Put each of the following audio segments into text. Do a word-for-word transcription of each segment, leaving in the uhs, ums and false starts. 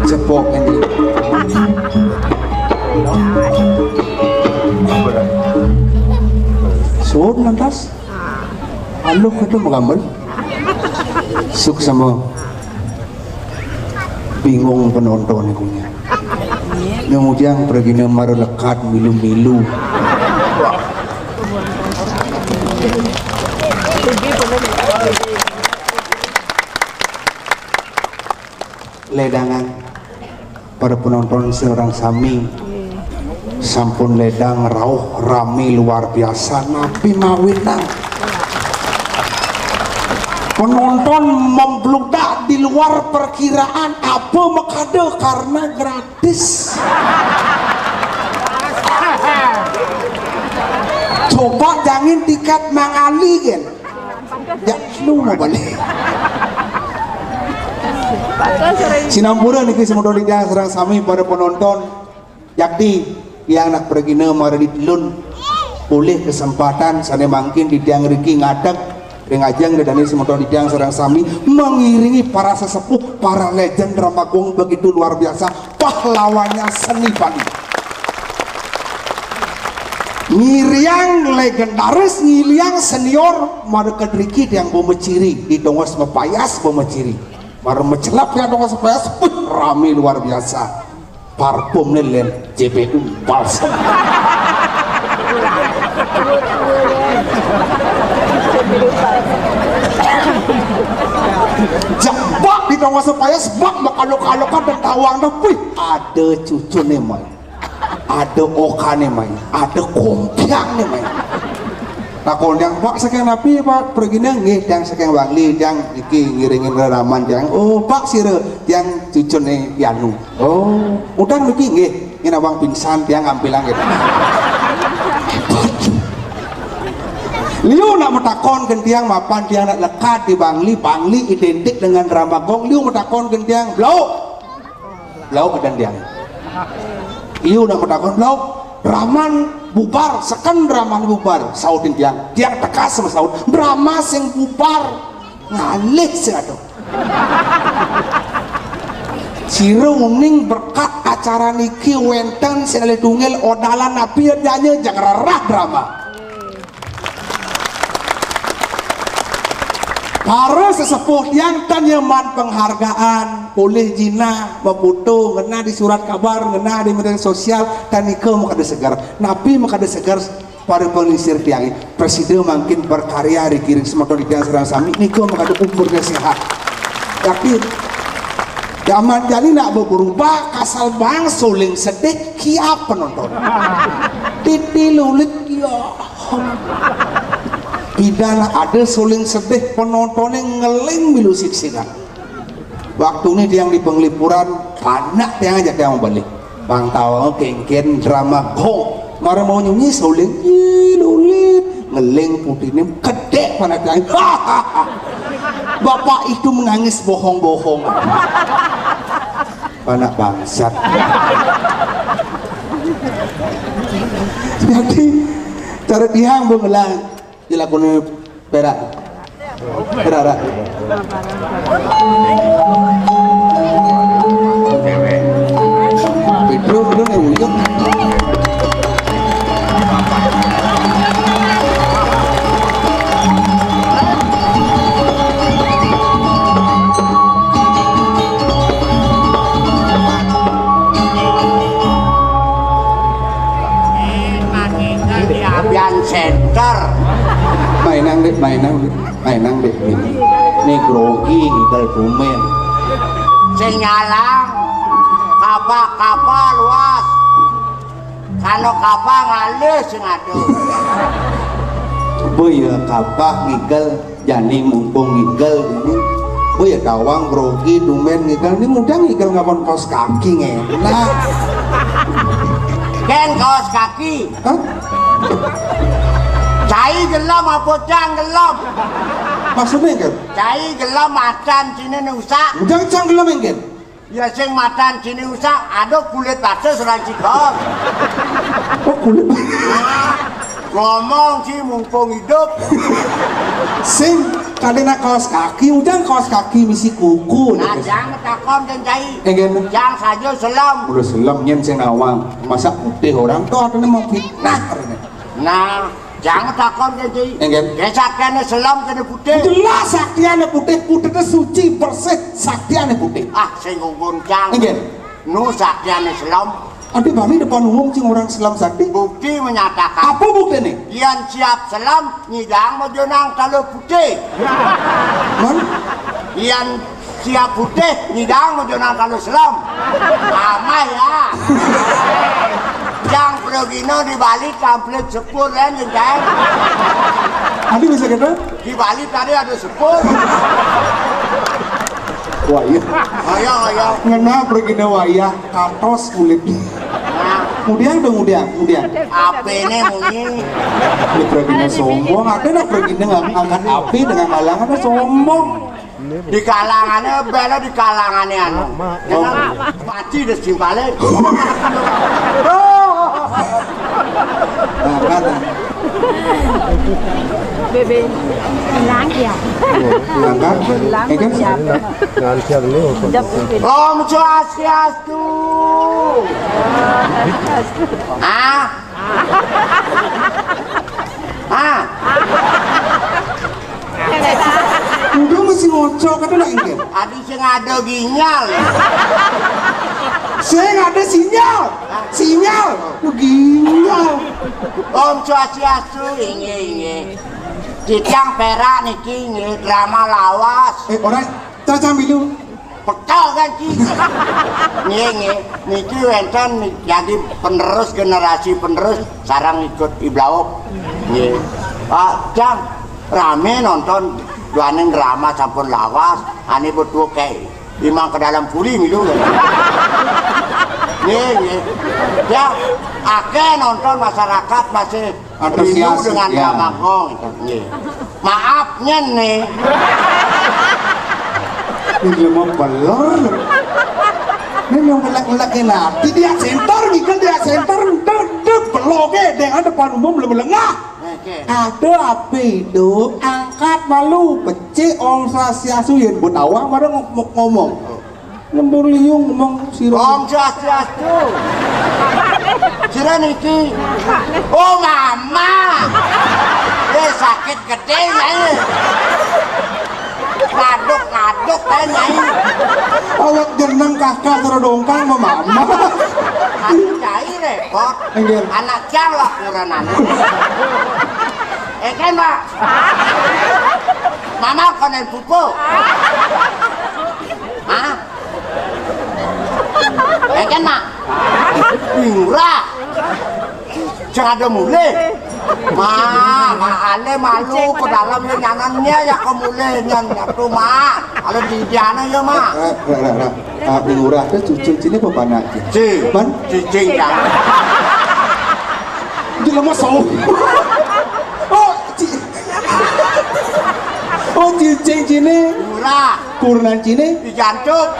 Cepok ini. Suwun lantas. Anu itu magamel. Suksma. Bingung penonton iku nya. Nyumujang pergina mara lekad milu-milu. Ledangan para penonton sareng sami sampun ledang rauh rame luar biasa, napi mawinang penonton membludak di luar perkiraan, apa makada karena gratis. Coba jangin tiket mangali kan. Ya, lu mau balik. Sinampura niki semeton titiang sareng sami para penonton. Yakti tiang nak pergina mara ditelun polih kesempatan sane mangkin titiang riki ngadeg ring ajeng dedane semeton titiang sareng sami mengiringi para sesepuh, para legend drama gong begitu luar biasa, pahlawannya seni Bali. Ngiriang legendaris, ngiriang senior, mara kedriki tiang boma ciri, di tongos mapayas boma ciri. Mara macelep tiang tongos mapayas, wih, rame luar biasa. Parfum lelen, J P U, balsem. Jebak di tongos mapayas, bak makalok-kalokan dan tawang dah, wih, ada cucune mai. Ada okane mai, ada kompiangne mai. Takon tiang, "Pak, saking napi, Pak?" Pergina, "Nggih, tiang saking Bangli, tiang niki ngiringin reraman tiang." "Oh, Pak, sira?" "Tiang cucune Yanu." "Oh, udan niki?" "Nggih, nginawang pingsan, tiang ampilang gitu." Liu nak matakon gentiang mapan tiang nak lekad di Bangli, Bangli identik dengan drama gong. Liu matakon gentiang, "Blau." Blau adan tiang. Liu nak matakon, "Blau, raman bubar, seken raman bubar?" Sautin tiang. Tiang tegas masaut, "Drama sing bubar, ngalih sing aduh." Sira uning berkat acara niki wenten sing alih tunggal odalan napi nyanya jang rerah drama. Para sesepuh tiang tan nyeman penghargaan, polih jinah, maputu, ngenah di surat kabar, ngenah di media sosial, tan nika makada seger. Napi makada seger para panglingsir tiang? Presida mangkin berkarya ring semeton tiang sareng sami, nika makada umurnya sehat. Tapi zaman jani nak berubah, kasal bang suling sedih, kiap penonton. Titi lulit, ya. Pidan ada suling sedih, penontonnya ngeling milu siksikan. Waktu ini tiang di penglipuran, panak tiang aja tiang balik. Bang tawa kengken drama gong. Mara mau nyunyi suling, ih, lulit. Ngeling putih ini, kedek panak tiang. Bapak itu menangis bohong-bohong. Panak bangsat. Jadi, cara tiang bengelang, dilakoni perak. Perak, perak. Pedro, Pedro, nih, uyuk. Pian center. Mainang, Dik, mainang, Dik. Mainang, Dik. Né grogi ngigel dumén. Sing nyalang, kapah-kapah luas. Kana kapah ngalih sing ada. Apa ya kapah ngigel, jani mumpung ngigel ini. Apa ya tawang grogi dumén ngigel. Ini mudah ngigel ngapon kaos kaki ngenak. Kén kaos kaki. Hah? Cai gelem apa cang gelem? Maksudnya, Kén? Cai gelem madan ciné usak. Ujang cang gelem, Kén? Ya sing madan ciné usak, aduh kulit batis ora cigol. Oh, kulit. Ngomong sih mumpung hidup. Sing kadé nak kaos kaki, ujang kaos kaki misi kuku. Nah, jang takon kén cai. Enggak. Jang saja selem. Udah selem nyén sing nawang. Masa putih orang tuh atuné mau fitnah. Nah, jang takon kén cai. Enggak. Kén saktiané selem kéné putih. Jelas saktiané putih, putihnya suci, bersih, saktiané putih. Ah, sing ngungkun jang. Enggak. Nu saktiané selem. Adi bami depan umum sing orang selem sakti. Bukti menyatakan. Apa buktiné? Yén siap selem, nyidang mojo nang taluh putih. Man? Yén siap putih, nyidang mojo nang taluh selem. Amah ya. Jang progino di Bali kamplit sepur kan, Jeng. Adi bisa gitu? Di Bali tadi ada sepur. Wah, iya. Ayo, ayo. Ngena progino wayah. Katos kulit. Nah. Kemudian dong, kemudian, kemudian. Apa ini muni? Ini perginya sombong, ada nak perginya nggak angkat api dengan kalangan sombong. Di kalangannya bela di kalangannya anu. Jangan mati deh simpale. Nah, kan. Bébé, hilang ya. Hilang kan? Hilang. Ya kan? Ya. Ngantian lu. Om Swastiastu. Ah. Ah. Udah masih ngocok, kata nak inggir. Adi sing ada ginyal. Sing ada sinyal. Sinyal. Lu ginyal. Om Swastiastu, inggih, inggih. Titiang pérak niki inggih drama lawas. Eh, ora, cacam bilu. Pekal kan, Ci? Nggih, nggih. Niki wénten jadi penerus, generasi penerus sareng ikut Iblauk. Nggih. Pak, Cang, ramé nonton duaning drama sampun lawas, ane betul kae. Imang ke dalam puri milu. Nggih, nggih. Ya, akeh nonton masyarakat masih rindu antusias, dengan ya. Kamangkong, nggih. Maaf, nyen nih. Ini mau belor. Ini mau ngelak-ngelakin hati. Dia center, mikir dia center. Dek, dek, beloke, dengan depan umum lebih lengah. Oke. Ada api hidup, angkat malu, becik, Om Swastiastu, yen buat awak, mari ngomong, ngomong. Lembur liung ngomong sira. Om Swastiastu. Sira niki. Oh, mama. Eh, sakit gedé, Nyai. Ngaduk-ngaduk kae, Nyai. Awak jeneng kakak karo dongkang sama mama. Aduh, Nyai repot. Nggih. Anak jang lah kurenan. Eh, kan, Pak? Mama konen pupuk. Hah? Eh, kan, Mak? Murah. Sing ada mulih. Ma, ma, ale malu ke dalam ya, nyanannya ya ke mulih, nyan, ya, tuh, Ma. Kalau di, di anu ya, Ma. Eh, eh, eh, eh, eh, ah, murah tuh cucu sini apa anak? Ci. Man? Cicing, ya. Jelema so. Oh, ci-, oh, cicing sini. Murah. Kurenan ciné? Di jantung.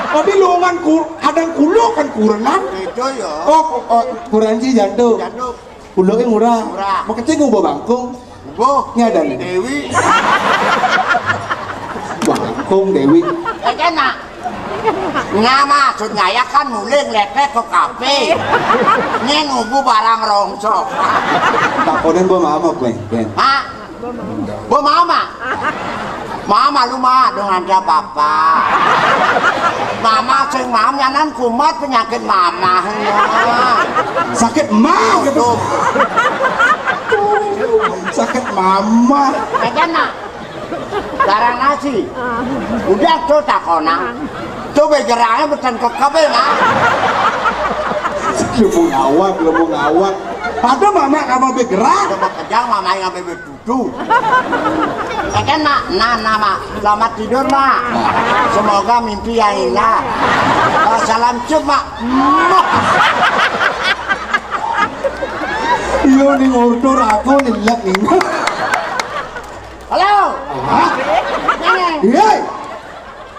Tapi luungan ku-, kadang kulo kan kurenan. Beda ya. Oh, ku-, oh, kurenan ci jantung. Jantung. Kulo ki murah. Murah. Makecing ngubah bangkung. Ngubah. Nyadan. Dewi. Bangkung Dewi. Eh, kan, Mak? Nah, maksud ngayah kan mulih nglepek ke kafe. Nyén ngubu barang rongsok. Takonin gua mama kowe, Ben. Hah? Bo mama. Mama lu mah dong ada bapak. Mama sing mam nyanan kumat penyakit mama. Sakit ma gitu. Tuh. Sakit Mama. Kagak nak. Garang nasi. Udah tuh takonang. Tuh begerange beten kekebe, Mak. Lu mau ngawak, lu mau ngawak. Ada mama sama begerak. Coba kejang mama yang sampai betutu. Kagak nak. Nah, nah, Mak. Selamat tidur, Mak. Semoga mimpi yang indah. Salam cium, Mak. Iya, ning order aku nih, lihat nih. Halo. Hah? Iya.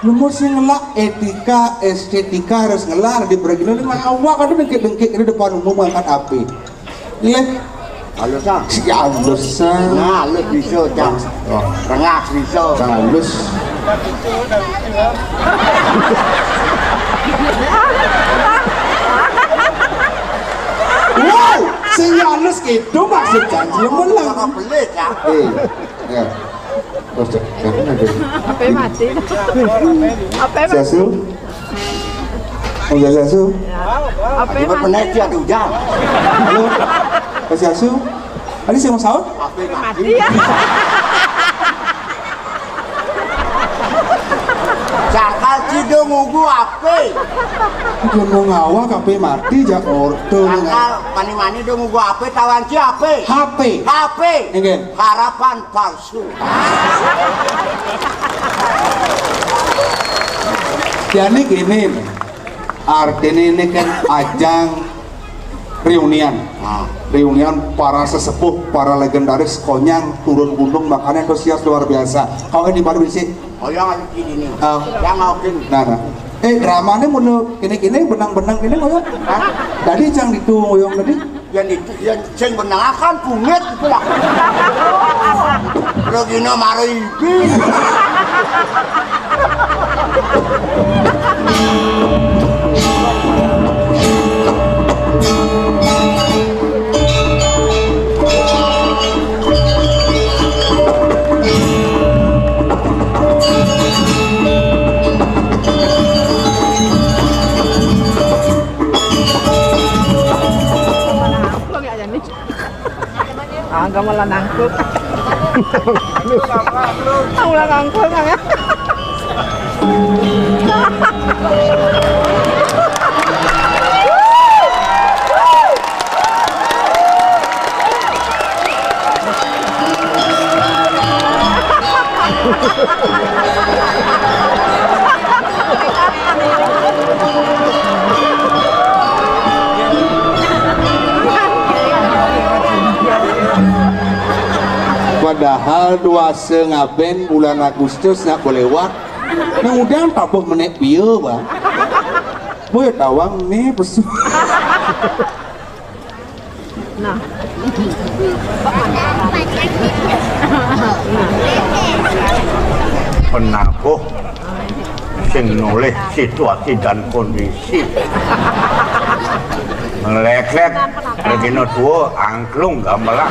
Lu mesti ngelak etika, estetika harus ngelak di pergi. Lu ngawak, aduh, dengkit-dengkit di depan umum angkat api. Iya. Halus, ah. Si halus, ah. Nah, halus bisa, Cang. Oh. Rengas bisa. Halus. Wow, sing halus gitu maksud janji melang. Apa boleh, Cang? Eh, ya. Terus, Cang, jangan ada. Apa mati? Apa mati? Siasu? Mau jadi siasu? Apa mati? Pernah tiap hujan. Halo, Pak Siasu? Tadi saya mau sahur? Apa mati? Cakal ci do ngugu ape? Dia mau ngawak ape mati, jak ordo. Cakal mani-mani do ngugu ape, tawan ci ape? H P. H P. Enggak. Harapan palsu. Jadi gini, artinya ini kan ajang reunian. Nah, reunian para sesepuh, para legendaris Konyang turun gunung, makanya antusias luar biasa. Kau ini baru sih. Oh, yang ada di sini. Oh. Yang oke. Nah, nah. Eh, dramanya mau kene-kene, benang-benang kene, ngoyong. Hah? Tadi yang itu ngoyong tadi. Yang itu, yang sing benang akan punget itu lah. Regina Maribi. Agak malah nangkut. Malah nangkut, ya. Padahal duase ngaben bulan Agustus nak boleh lewat. Nah, udah tabuh menek pia, Bang. Boy tawang nih pesu. Nah. Penabuh sing nolih situasi dan kondisi. Ngelek-lek, regina tua, angklung gamelan.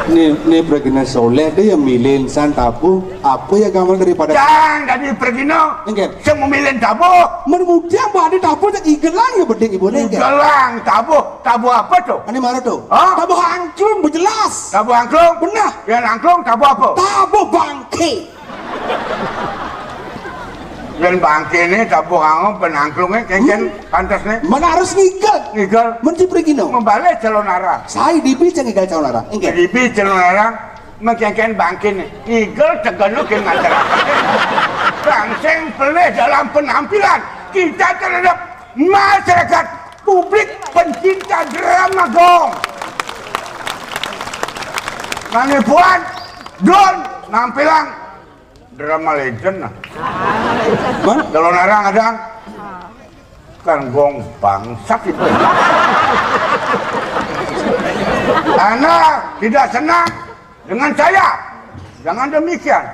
Nih, nih, regina soleh deh yang milih insan tabuh. Apa ya gamelan daripada Cang, tadi regina. Enggak. Sing memilih tabuh. Mun mudang badhe tabuh tak igelang ya beding ibu ne. Igelang tabuh, tabuh apa tuh? Ane mana tuh? Hah? Tabuh angklung, bejelas. Tabuh angklung? Benar. Yang angklung tabuh apa? Tabuh bangke. Yang bangke ini tabuh angklung, penangklungnya kengken pantas nih. Mana harus ngigel? Ngigel. Mun ci prigino. Membalik calon arah. Saya dibi cang ngigel calon arah. Enggak. Dibi calon arah. Mengkengken bangkin, ngigel tegenu ke masyarakat. Bangsa yang pelih dalam penampilan kita terhadap masyarakat publik pencinta drama gong. Mane buat Don nampilan drama legend nah. Mana? Kalau narang ada kan gong bangsat itu. Anda tidak senang dengan saya. Jangan demikian.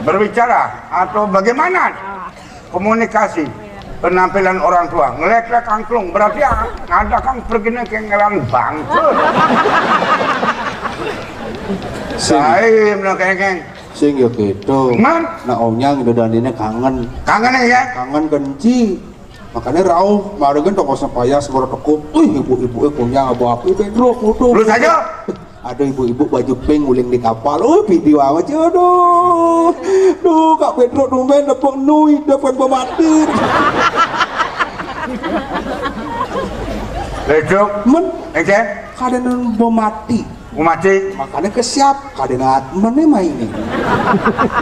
Berbicara atau bagaimana komunikasi penampilan orang tua. Ngelek-lek angklung berarti ada kang pergi nang kengelan bangkrut. Sing. Saya menang kengkeng. Sing ya gitu. Man? Nah, onyang udah danine kangen. Kangen ya? Kangen kenci. Makanya rauh, mari kan toko sempaya suara tekuk. Wih, ibu-ibu eh punya apa aku Pedro foto. Lu saja. Ada ibu-ibu baju pink nguling di kapal. Oh, video amat sih. Aduh. Duh, Kak Pedro tumben nepuk nui depan pemati. Lecok. Men, Engke? Kada nang pemati. Pemati. Makanya kesiap, kada nang mene main ini.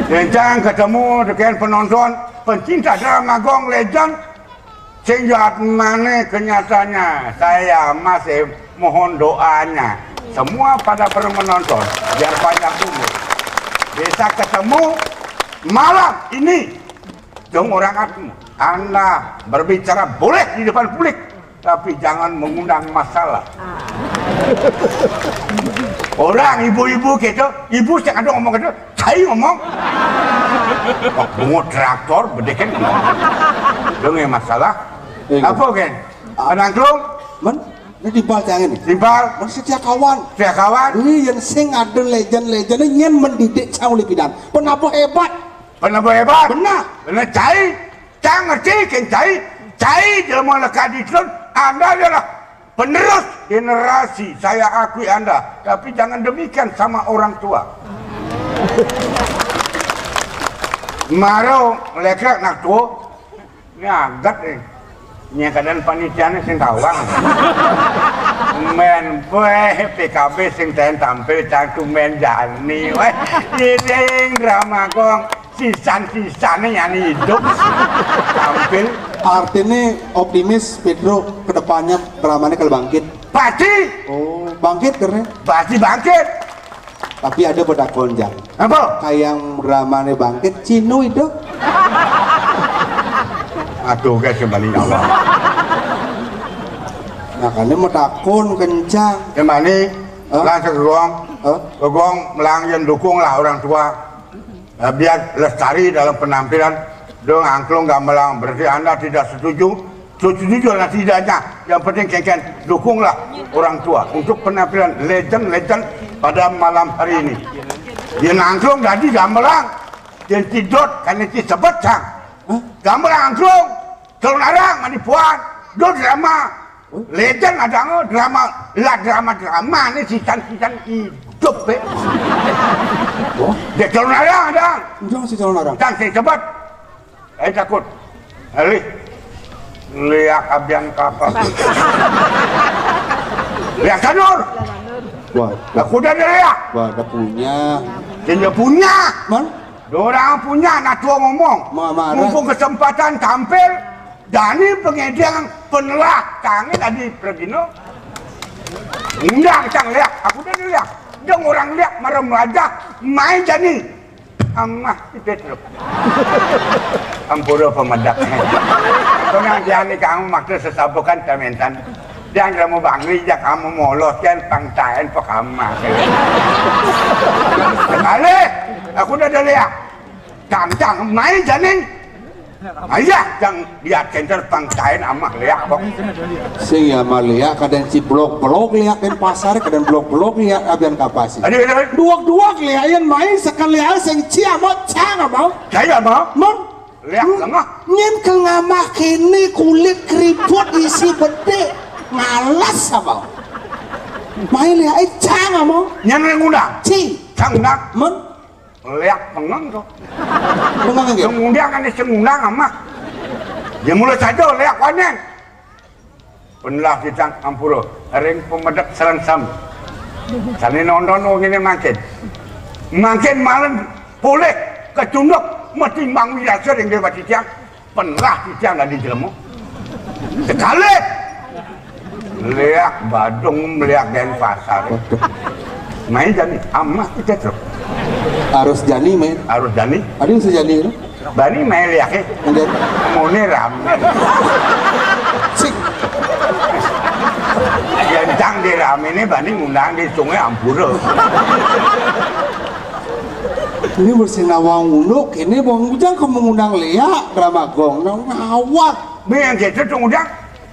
Lencang ketemu dengan penonton, pencinta drama Gong Legend. Sing jahat mana kenyataannya, saya masih mohon doanya. Semua pada para menonton, biar panjang umur. Bisa ketemu malam ini. Dong orang aku, Anda berbicara boleh di depan publik, tapi jangan mengundang masalah. Orang ibu-ibu gitu, ibu sing ada ngomong gitu, saya ngomong. Kok bungut traktor, bedekan ngomong. Dong yang masalah. Iya. Apa, Gen? Penangklung? Men, ini timpal cang ini. Timpal. Men setia kawan. Setia kawan. Ini yang sing ada legend-legend ini yang mendidik cang oleh pidan. Penabuh hebat. Penabuh hebat. Benar. Benar, cai. Cang ngerti, Gen, cai. Cai jelema leka di Anda adalah penerus generasi. Saya akui Anda, tapi jangan demikian sama orang tua. Maro lekrek nak tua, nyagat nih. Nya keadaan panitiane sing tawang. Men, weh, P K B sing ten tampil cangku men jani, weh. Iring drama Gong, sisan-sisane yang hidup tampil. Artinya optimis Pedro kedepannya dramanya kalau bangkit. Pasti. Oh, bangkit karena. Pasti bangkit. Tapi ada pada konjang. Apa? Kayak dramanya bangkit, Cino itu. Aduh, guys, kembali Allah. Makanya mau takon kencang. Kembali. Hah? Langsung ke Gong. Hah? Ke Gong, melang yang dukung lah orang tua. Eh, biar lestari dalam penampilan. Dong angklung gamelan, berarti Anda tidak setuju. Setuju dan tidaknya, yang penting kengken dukunglah orang tua untuk penampilan legend-legend pada malam hari ini. Yang angklung tadi gamelan, yang tidot kan itu sebet sang. Gamelan angklung, calon arang manipuan, do drama. Legend ada nggak drama, lah drama-drama ini sisan-sisan hidup, be. Oh, dia calon arang ada. Udah masih calon arang. Dan saya sebut, saya takut. Alih, liak abian kapal. Liak sanur. Wah, aku udah ada liak. Wah, ada punya. Dia punya. Man? Orang punya, nak tua ngomong. Mumpung kesempatan tampil, Dani pengedeng penelah tangi tadi pergino. Undang cang liak, aku dah liak. Dong orang liak marah melajah, main jani. Amah, itu terus. Ampura pemedak. Tenang, jani kamu makna sesabukan tamentan. Jangan kamu bangri, ya kamu molos kan pangtaen pekama. Sekali, aku dah liak. Cang, cang, main jani. Ayah yang lihat center pangkain amah lihat kok. Sing ya mah lihat kadang si blok-blok lihat di pasar, kadang blok-blok lihat abian kapasi. Aduh, aduh, aduh. Duak-duak lihat yang main sekali aja sing cia mau cang mau. Saya mau. Mon. Lihat lengah. Nyen ke ngamah kene kulit keriput isi bedik. Ngalas apa? Main lihat eh cang mau. Nyen ngundang. Ci. Cang nak. Mon. Leak pengang to. Pengang nggih. Sing ngundang ane sing ngundang amah. Ya mula saja leak wanen. Penlah titiang ampura ring pemedek serengsem. Sane nonton wong ngene mangkin. Mangkin malen polih kecunduk mesti mang wirasa ring dewa titiang. Penlah titiang dadi jelema. Sekali. Leak Badung, leak Denpasar. Waduh. Main jani, amah kita truk. Harus jani, main. Harus jani. Ada yang sejani itu? Bani main leak eh. Enggak. Mone rame. Sik. Yang cang di rame ini bani ngundang di sungai Ampura. Ini mesti nawang unduk, ini bang ujang ke mengundang leak drama gong, nawang ngawat. Ini yang gitu tuh undang.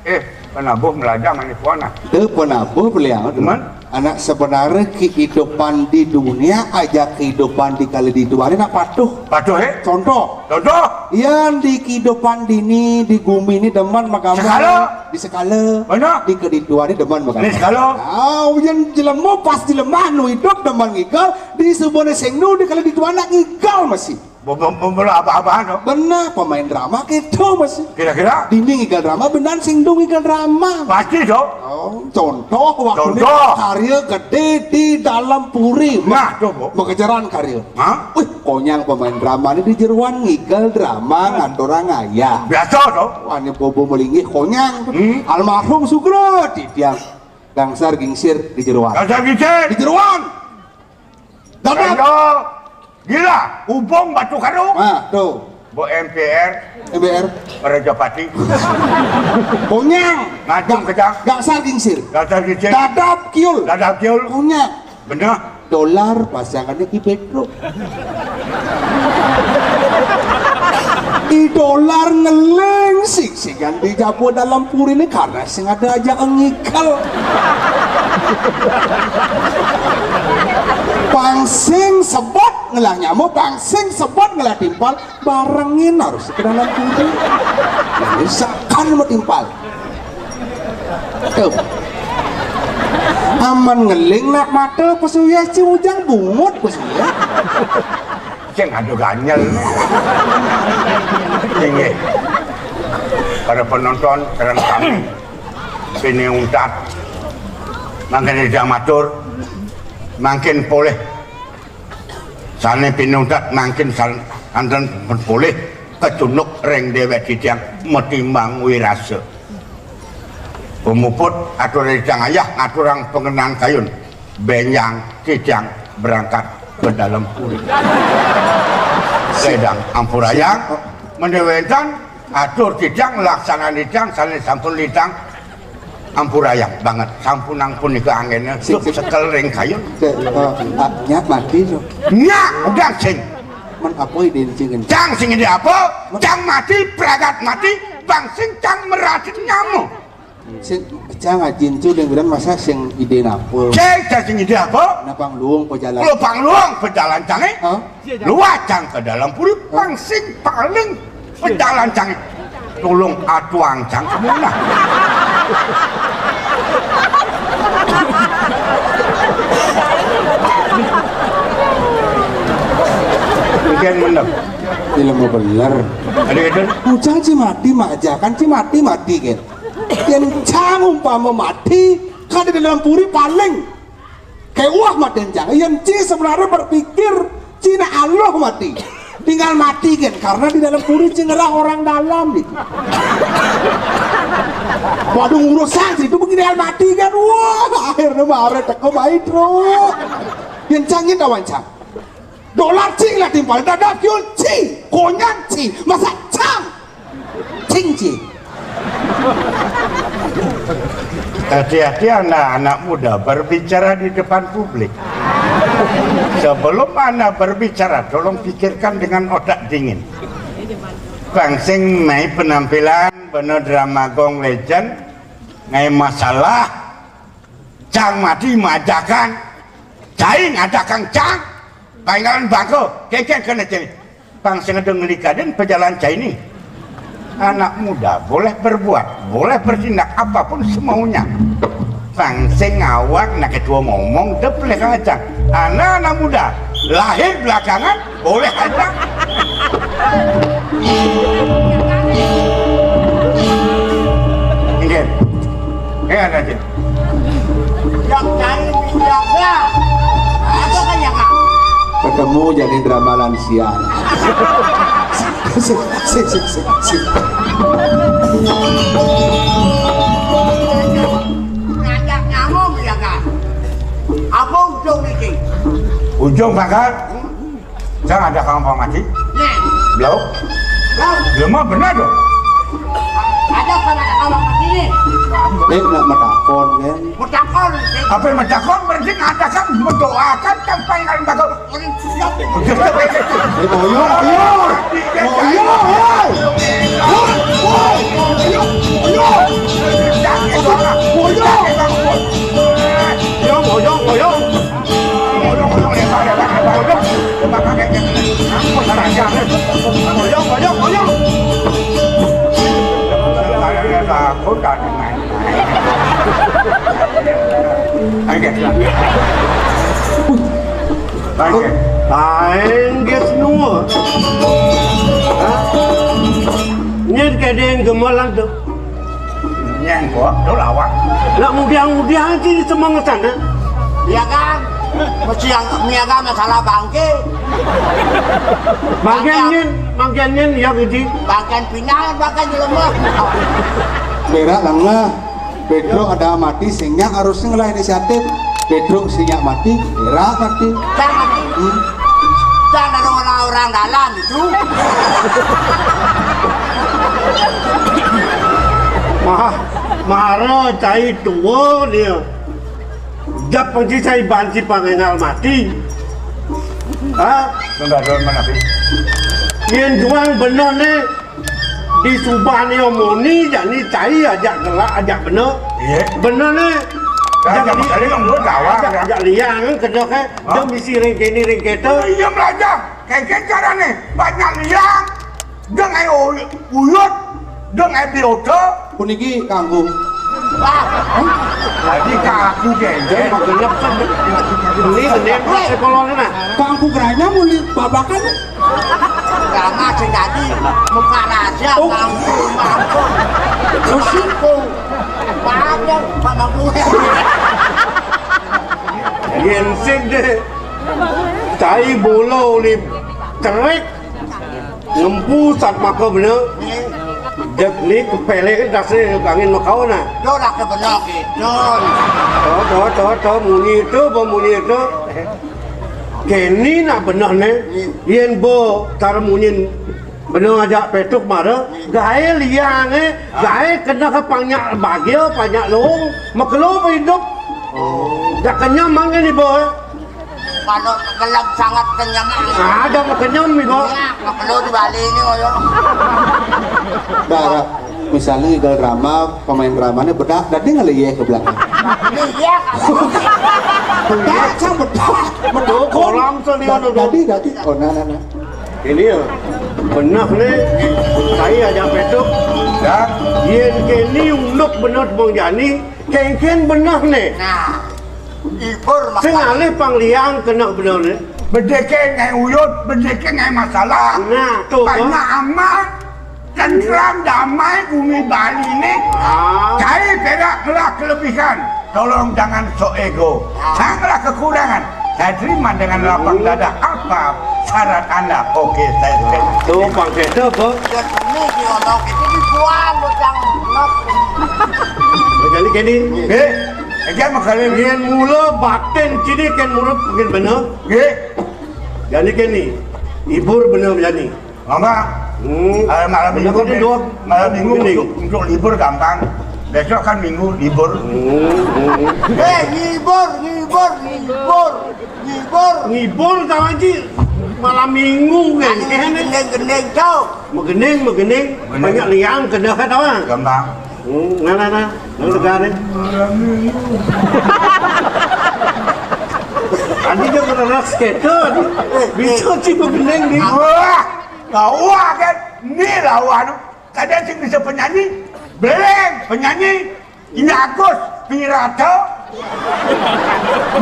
Eh, penabuh melajah manis warna. Itu penabuh beliau tuh. Cuman? Anak sebenarnya kehidupan di dunia aja kehidupan di kali di dunia nak patuh. Patuh, eh? Contoh. Contoh. Yang di kehidupan dini, di bumi ini demen magama. Sekala. Di sekala. Mana? Di kali di dunia ini demen magama. Ini sekala. Ah, yang jelema pas jelema nu hidup demen ngigal, di sebuah sing nu di kali di dunia nak ngigal masih. Apa-apa tu? Benar, pemain drama gitu masih. Kira-kira? Dini ngigal drama, benar sing nu ngigal drama. Pasti tu. Oh, contoh waktu ni karya gede di dalam puri. Nah, tu, Bu. Mengejaran karya. Hah? Wih, konyang pemain drama ni di jeruan ngigal drama ngaturang ayah. Biasa tu. Wah, ni bobo melinggih konyang. Hmm. Almarhum Sugro di tiang. Gangsar gingsir di jeruan. Gangsar gingsir. Di jeruan. Dapat. Ayo. Gila, ubung batu karung. Ah, tu. Bo M P R. M P R. Rajapati. Konyang. Ngacung kejang. Gangsar gingsir. Gangsar gingsir. Dadap kiul. Dadap kiul. Konyang. Benar. Dolar pasangannya Ki Pedro. Di dolar ngeling sing-singan di jabu dalam puri ni karena sing ada aja ngigal. Pangsing sebut ngelah nyamuk, pangsing sebut ngelah timpal, barengin harus ke dalam puri. Misalkan mau timpal. Tuh. Aman ngeling nak mata pesuya si ujang bungut pesuya. Ceng ada ganyel. Inggih. Para penonton, keren kami. Pini untat. Mangkin ida matur. Mangkin polih. Sane pini untat mangkin san-, santen polih kecunduk ring dewek titiang matimbang wirasa. Pemuput atur titiang ayah ngaturang pengenan kayun. Benjang titiang berangkat ke dalam puri. Sedang ampurayang, mendewenten atur titiang laksanan titiang sane sampun litang ampurayang banget. Sampun ampun nika anggene. Sik, sik. Sekel ring kayun. Sik, eh, ah, nyak mati, so. Nyak, udah sing. Men apa ide sing? Cang sing ide apa? Cang mati, pragat mati, bang sing cang meratin nyamuk. Sing cang ajin cu deng bidan masa sing ide napa? Cek cang sing ide apa? Napa ngluung pejalan? Kalau pang luang pejalan cange, hah? Luar cang ke dalam puri, pang sing paling pejalan cange. Tolong atuang cang kemana? Mungkin bener. Ilmu bener. Ada itu? Ucang ci mati mak aja kan ci mati mati kan. Yang cang umpama mati, kan di dalam puri paling kewah mati cang. Yang ci sebenarnya berpikir, ci nak aluh mati. Tinggal mati kan, karena di dalam puri ci ngerah orang dalam gitu. Waduh, urusan situ begini hal mati kan. Wah, akhirnya mare teko baik, bro. Yang cangin kawan cang. Dolar cing lah timpal, dadap kiul cing, konyang cing, masa cang. Cing cing. Hati-hati anak-anak muda berbicara di depan publik. Sebelum Anda berbicara, tolong pikirkan dengan otak dingin. Bang sing mai penampilan bena drama gong legend, ngai masalah, cang mati majakan, cai ngajakan cang, baingalan bangko, keken kena cai. Bang sing ada ngelikadin pejalan cai ni. Anak muda boleh berbuat, boleh bertindak apapun semaunya. Bang sing awak nak ketua ngomong, dia boleh kacang. Anak-anak muda lahir belakangan, boleh aja. Nggih. Eh, ada aja. Yang cari pinjaga. Apa kan ya, Kak? Ketemu jadi drama lansia. Si, si, si, si, si. Ngajak nyamuk ya, Kak? Apa ujung niki? Ujung bakal Cang ada kang pamati? Nih. Blau? Blau. Lha mah bener dong. Ada kang ada kang pamati nih. Eh, nak metakon kan? Metakon. Apa yang metakon? Berarti ada kang mendoakan kan pangeran bakal. Orang siap. Eh, boyo, boyo. Boyo, hei. Woi, woi. Boyo, boyo. Boyo. Boyo, boyo. Lain geus nu. Hah? Nyén kédéng gemelan tuh. Nyén kok, tuh lawak. Nak mudiang-mudiang sih di semangetan, hah? Iya kan? Mesti yang miaga masalah bangké. Bangké nyén, bangké nyén ya gitu. Bangké pindah, bangké jelema. Berak lengah. Pedro ada mati, sing nya harus ngelah inisiatif. Pedro sing nya mati, Berak mati. Jangan. Hmm. Jangan ada orang-orang dalam itu. Mah, mara cai tua dia. Jak panci cai banci pangengal mati. Hah? Sudah, sudah, mana, Pi? Yén juang bener né, di subah né muni, jani cai ajak gelak, ajak bener. Iya. Bener né. Dah, jak dah, kali kamu gawang, ajak, ya. Ajak liang, kena ke, hah? Dia misi ring kéné, ring kéto. Iya, belajar. Kayak cara nih, banyak liang. Deng ai u-, uyut, deng ai biota. Puniki kanggo. Ah, tadi kaku, Jeng. Jeng, genep, Jeng. Ini genep, sekolahnya, nah. Kanggo geranya muli babakan. Karena sing dadi muka raja, oh. Kanggo, kanggo. Terus itu. Banyak, banyak duit. Yén sing deh. Cai bolo uli cerik. Ngempu satmaka bener. Dek ni kepelek dasé angin makaon nah. Yo dah ke bener gitu. To, to, to, to, muni itu, apa muni itu? Kéné nak bener né. Yén ba cara munyin bener ajak petuk mara, gaé liang é, gaé kena ke panyak bagil, panyak lung, makelo hidup. Oh. Dah kenyang mangga ni ba. Kalau gelap sangat kenyang. Ada mau kenyang ni ba. Ya, kalau di Bali ini, ya. Dah, dah. Misalnya igal drama, pemain dramanya bedak, dadi ngelih ke belakang. Iya, kan? Bedak, sang bedak. Bedak. Kolam selian. Dadi, dadi. Oh, nah, nah, nah. Ini ya, benah né, saya ajak petuk. Ya. Yén kéné unduk bener Bang Jani, kéngkén benah né. Nah, ibur. Sing makan. Alih pang liang kena bener né. Bedéké ngai uyut, bedéké ngai masalah. Nah, tuh, banyak amat. Tentram damai bumi Bali ini, ah. Cai perak ngelah kelebihan. Tolong jangan sok ego. Ah. Saya ngelah kekurangan. Saya terima dengan lapang dada apa syarat Anda. Oke, saya terima. Tuh, Bang Seto, Bang. Ya, ini di ono itu dibuang, bocah. Jadi gini. Oke. Aja makanya. Yén mula batin cini kan murid mungkin bener. Oke. Jadi gini. Ibur bener jadi. Mama, hmm. Eh, malam minggu, malam minggu untuk, untuk libur gampang. Besok kan minggu libur. Hmm, hmm. Eh, ngibur, ngibur, ngibur, ngibur. Ngibur, tahu sih, malam minggu kan? Gendeng-gendeng, cok. Megendeng, megendeng. Banyak liang, kena kata orang. Gampang. Hmm, nah, nah, nah. Nang tegané. Tadi dia pernah skater, tadi. Bisa sih begendeng, di. Wah, wah, kan. Ini lawan. Kadang sih bisa penyanyi. Beleng, penyanyi. Ini Agus, Pirata.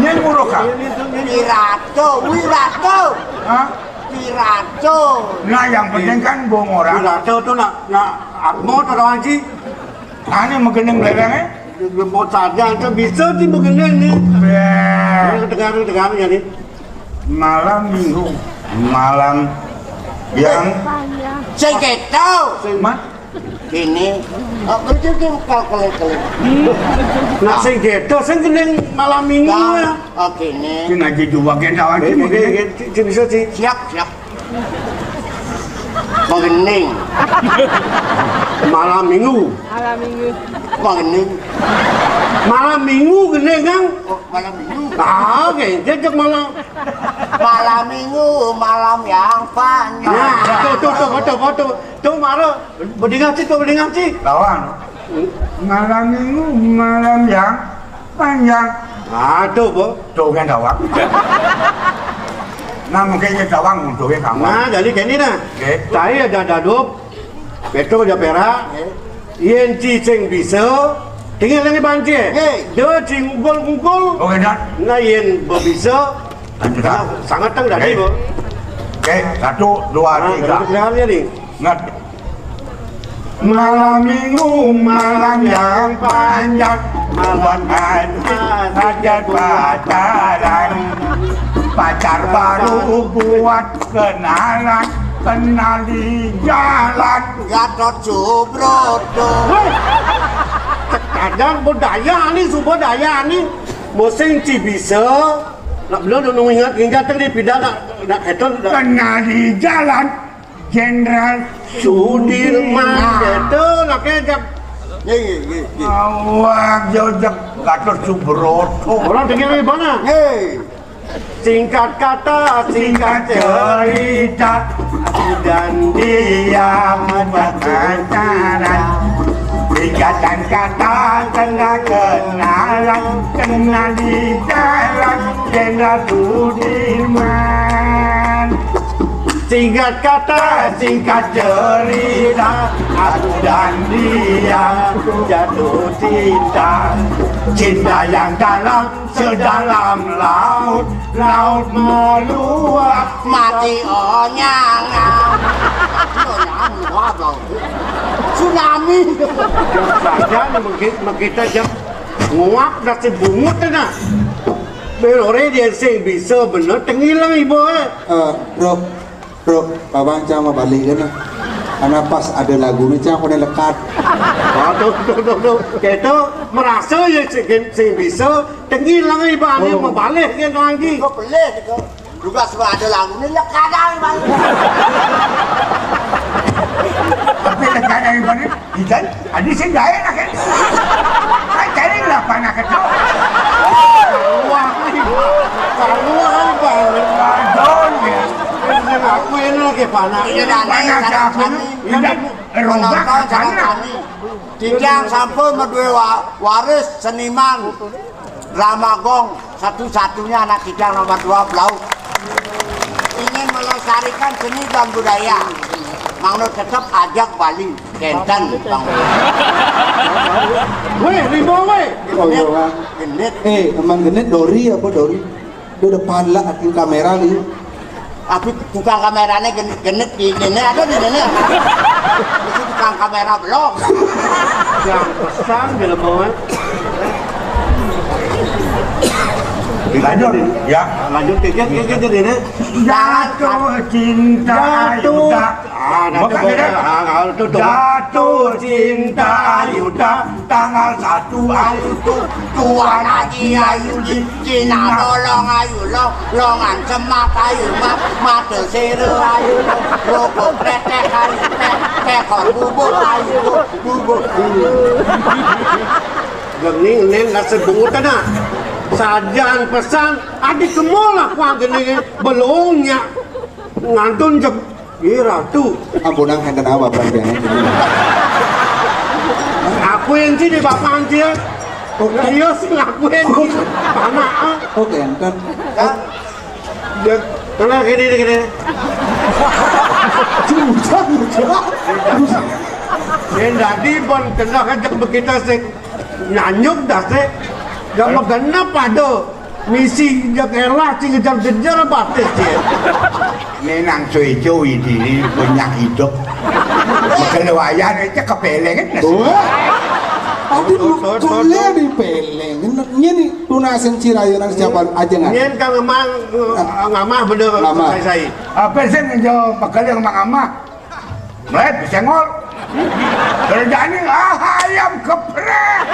Ini nguruk, kan? Pirata, Wirata. Hah? Pirata. Nah, yang penting kan bohong orang. Wirata tuh nak, nak Atmo atau Haji? Ane megendeng belengé? Lembut saja, itu bisa sih megendeng nih. Beh. Yang kedengaran, kedengaran ya nih. Malam minggu, malam yang sing kéto. Sing mat? Kéné. Oh, itu tuh kalau kelek-kelek. Nah, sing kéto, sing gendeng malam minggu ya. Oh, kéné. Sing aja juga gendang aja. Oke, oke, oke. Sing bisa sih. Siap, siap. Menggending. Malam minggu. Malam minggu. Menggending. Malam minggu gending, Kang. Oh, malam minggu. Ah, oke, jejak malam. Malam minggu, malam yang panjang. Nah, tuh, tuh, tuh, foto, foto. Tuh, Maro, bedingan sih, tuh, bedingan sih. Lawan. Malam minggu, malam yang panjang. Aduh, Bu. Dongeng dawang. Nah, mungkin ya dawang dongeng kamu. Nah, jadi gini nah. Oke. Saya ada dadup, Petro ada perak. Oke. Yén cicing bisa, Ingat lagi banci. Hei. Dia cingkul-kungkul. Oke, dah. Nah, yen bisa. Lanjut, dah. Sangat teng tadi, Bu. Oke, satu, dua, tiga. Nah, nih. Ingat. Malam minggu, malam yang panjang, malam hati hajat pacaran. Pacar baru buat kenalan, kenal di jalan. Gatot Subroto. Hei! Sekadar budaya nih, subudaya nih. Musim ci bisa. Nak bener nu ingat, ingat tadi pindah nak, nak keton. Kenal di jalan. Jenderal Sudirman. Sudirman. Betul, oke, Jep. Iya, iya, iya, iya. Awak jauh, Jep. Gatot Subroto. Orang dengar di mana? Hei. Singkat kata, singkat cerita, aku dan dia berpacaran. Singkatan kata, tengah kenalan, kenal di jalan, Jenderal Sudirman. Singkat kata, singkat cerita, aku dan dia jatuh cinta. Cinta yang dalam sedalam laut, laut meluap. Mati onyang. Onyang meluap laut. Tsunami. Saja nih, mengki-, mengkita jam nguap nasi bungut, nah. Belore dia sing bisa bener, tengilang ibu, eh. Eh, bro, bro, Bang Cang mau balik kan? Karena pas ada lagunya, Cang, aku udah lekat. Oh, tuh, tuh, tuh, tuh. Kita merasa ya sing, sing bisa, tengilang ibu, oh, mau balik kan lagi. Kok boleh gitu? Juga suka ada lagunya, lekat dah, Bang. Tapi lekat dari mana? Ikan, adi sing gaé lah kan. Kan cari lah panak itu. Wah, wah, Bang. Pardon ya. Aku ini lagi panak. Iya, dah, panak nih, aku. Kami. Iya, penonton sama kami. Titiang sampun madué wa-, waris seniman drama gong, satu-satunya anak titiang nomor dua belas. Ingin melestarikan seni dan budaya. Mangno tetep ajak Bali. Kénten, Bang. Wéh, rimba wéh. Oh, iya, Bang. Genit. Eh, emang genit dori apa dori? Di depan lah, aku kamera nih. Tapi tukang kameranya genit, genit di sini, ada di sini. Itu tukang kamera belum. Yang pesan di lembongan. Lanjut, ya. Lanjut, dikit, dikit, dikit, ini. Jatuh cinta, jatuh. Jatuh. Ah, jatuh, bukan, bukan. Ah, ah, tuh, tuh. Jatuh cinta, Yuda. Tanggal satu ayu tu, Tuan Haji Ayu Di, Cina Bolong ayu long, longan semak ayu mat, mata sera ayu long, rokok kretek ayu tek, tekor bubuk ayu bubuk. Gening nen rasa bungut ana. Sajan pesan, adik kemol lah kuang gening belongnya. Ngantun jep. Ih, Ratu. Ampunang, enten apa, Bang? Aku yang sini, Bapak Anjir. Oh, iya sih, aku yang sini. Anak, ah. Oke, enten. Kan? Ya, karena gini, gini. Susah, susah. Yang tadi, bon, kena kejek begitu sih. Nyanyuk dah sih. Gak mau genep ada. Misi jak elah, sing ngejar-ngejar batis, ya. Ini nang cuy-cuy ini banyak hidup. Keluayan aja kepelengan. Wah. Tapi lu kuliah di peleng. Ini nih tunasin cirayunan siapa aja nggak? Ini kan emang, eh, ngamah bener. Ngamah. Saya, saya. Apa sih yang jawab? Bakal yang emang ngamah. Mlet, bisa ngol. Kerjaan ini, ah, ayam geprek.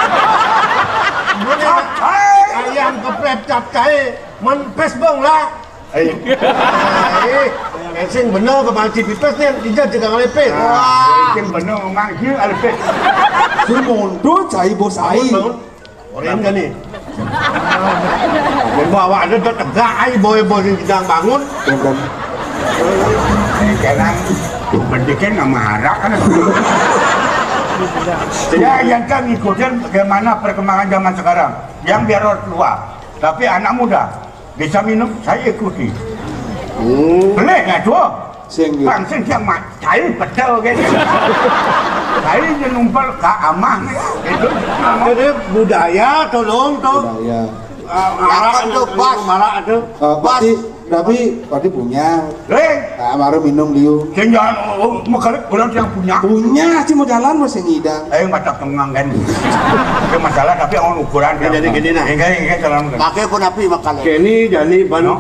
Capcay. Ayam geprek capcay. Men Facebook lah. Eh. Eh, sing bener ke Bang Cipipes nih, dia juga ngelepet. Wah. Sing bener, Mang, dia ngelepet. Sing mundur, cai bos ai. Bangun, bangun. Orang kan nih. Bawa ada tuh tegak ai, boy, boy, yang sedang bangun. Jangan pendidikan sama arak kan. Ya, yang kan ngikutin bagaimana perkembangan zaman sekarang. Yang biar orang tua, tapi anak muda bisa minum, saya ikuti. Hmm. Boleh nggak tuh? Sing yo. Bang sing dia mak cai betul kan. Cai dia numpal ka amah gitu. Jadi budaya tolong to. Budaya. Ah, marak itu pas. Marak itu. Ah, pas. Berarti, tapi berarti punya. Leh. Ah, baru minum liu. Sing jangan, oh, oh, mekalik pulang yang punya. Punya sih mau jalan masih ngidang. Eh, mata tengang kan. Itu masalah tapi orang ukuran. Jadi gini nah. Enggak, enggak, jalan. Pakai pun api makan. Kini jadi ban. No.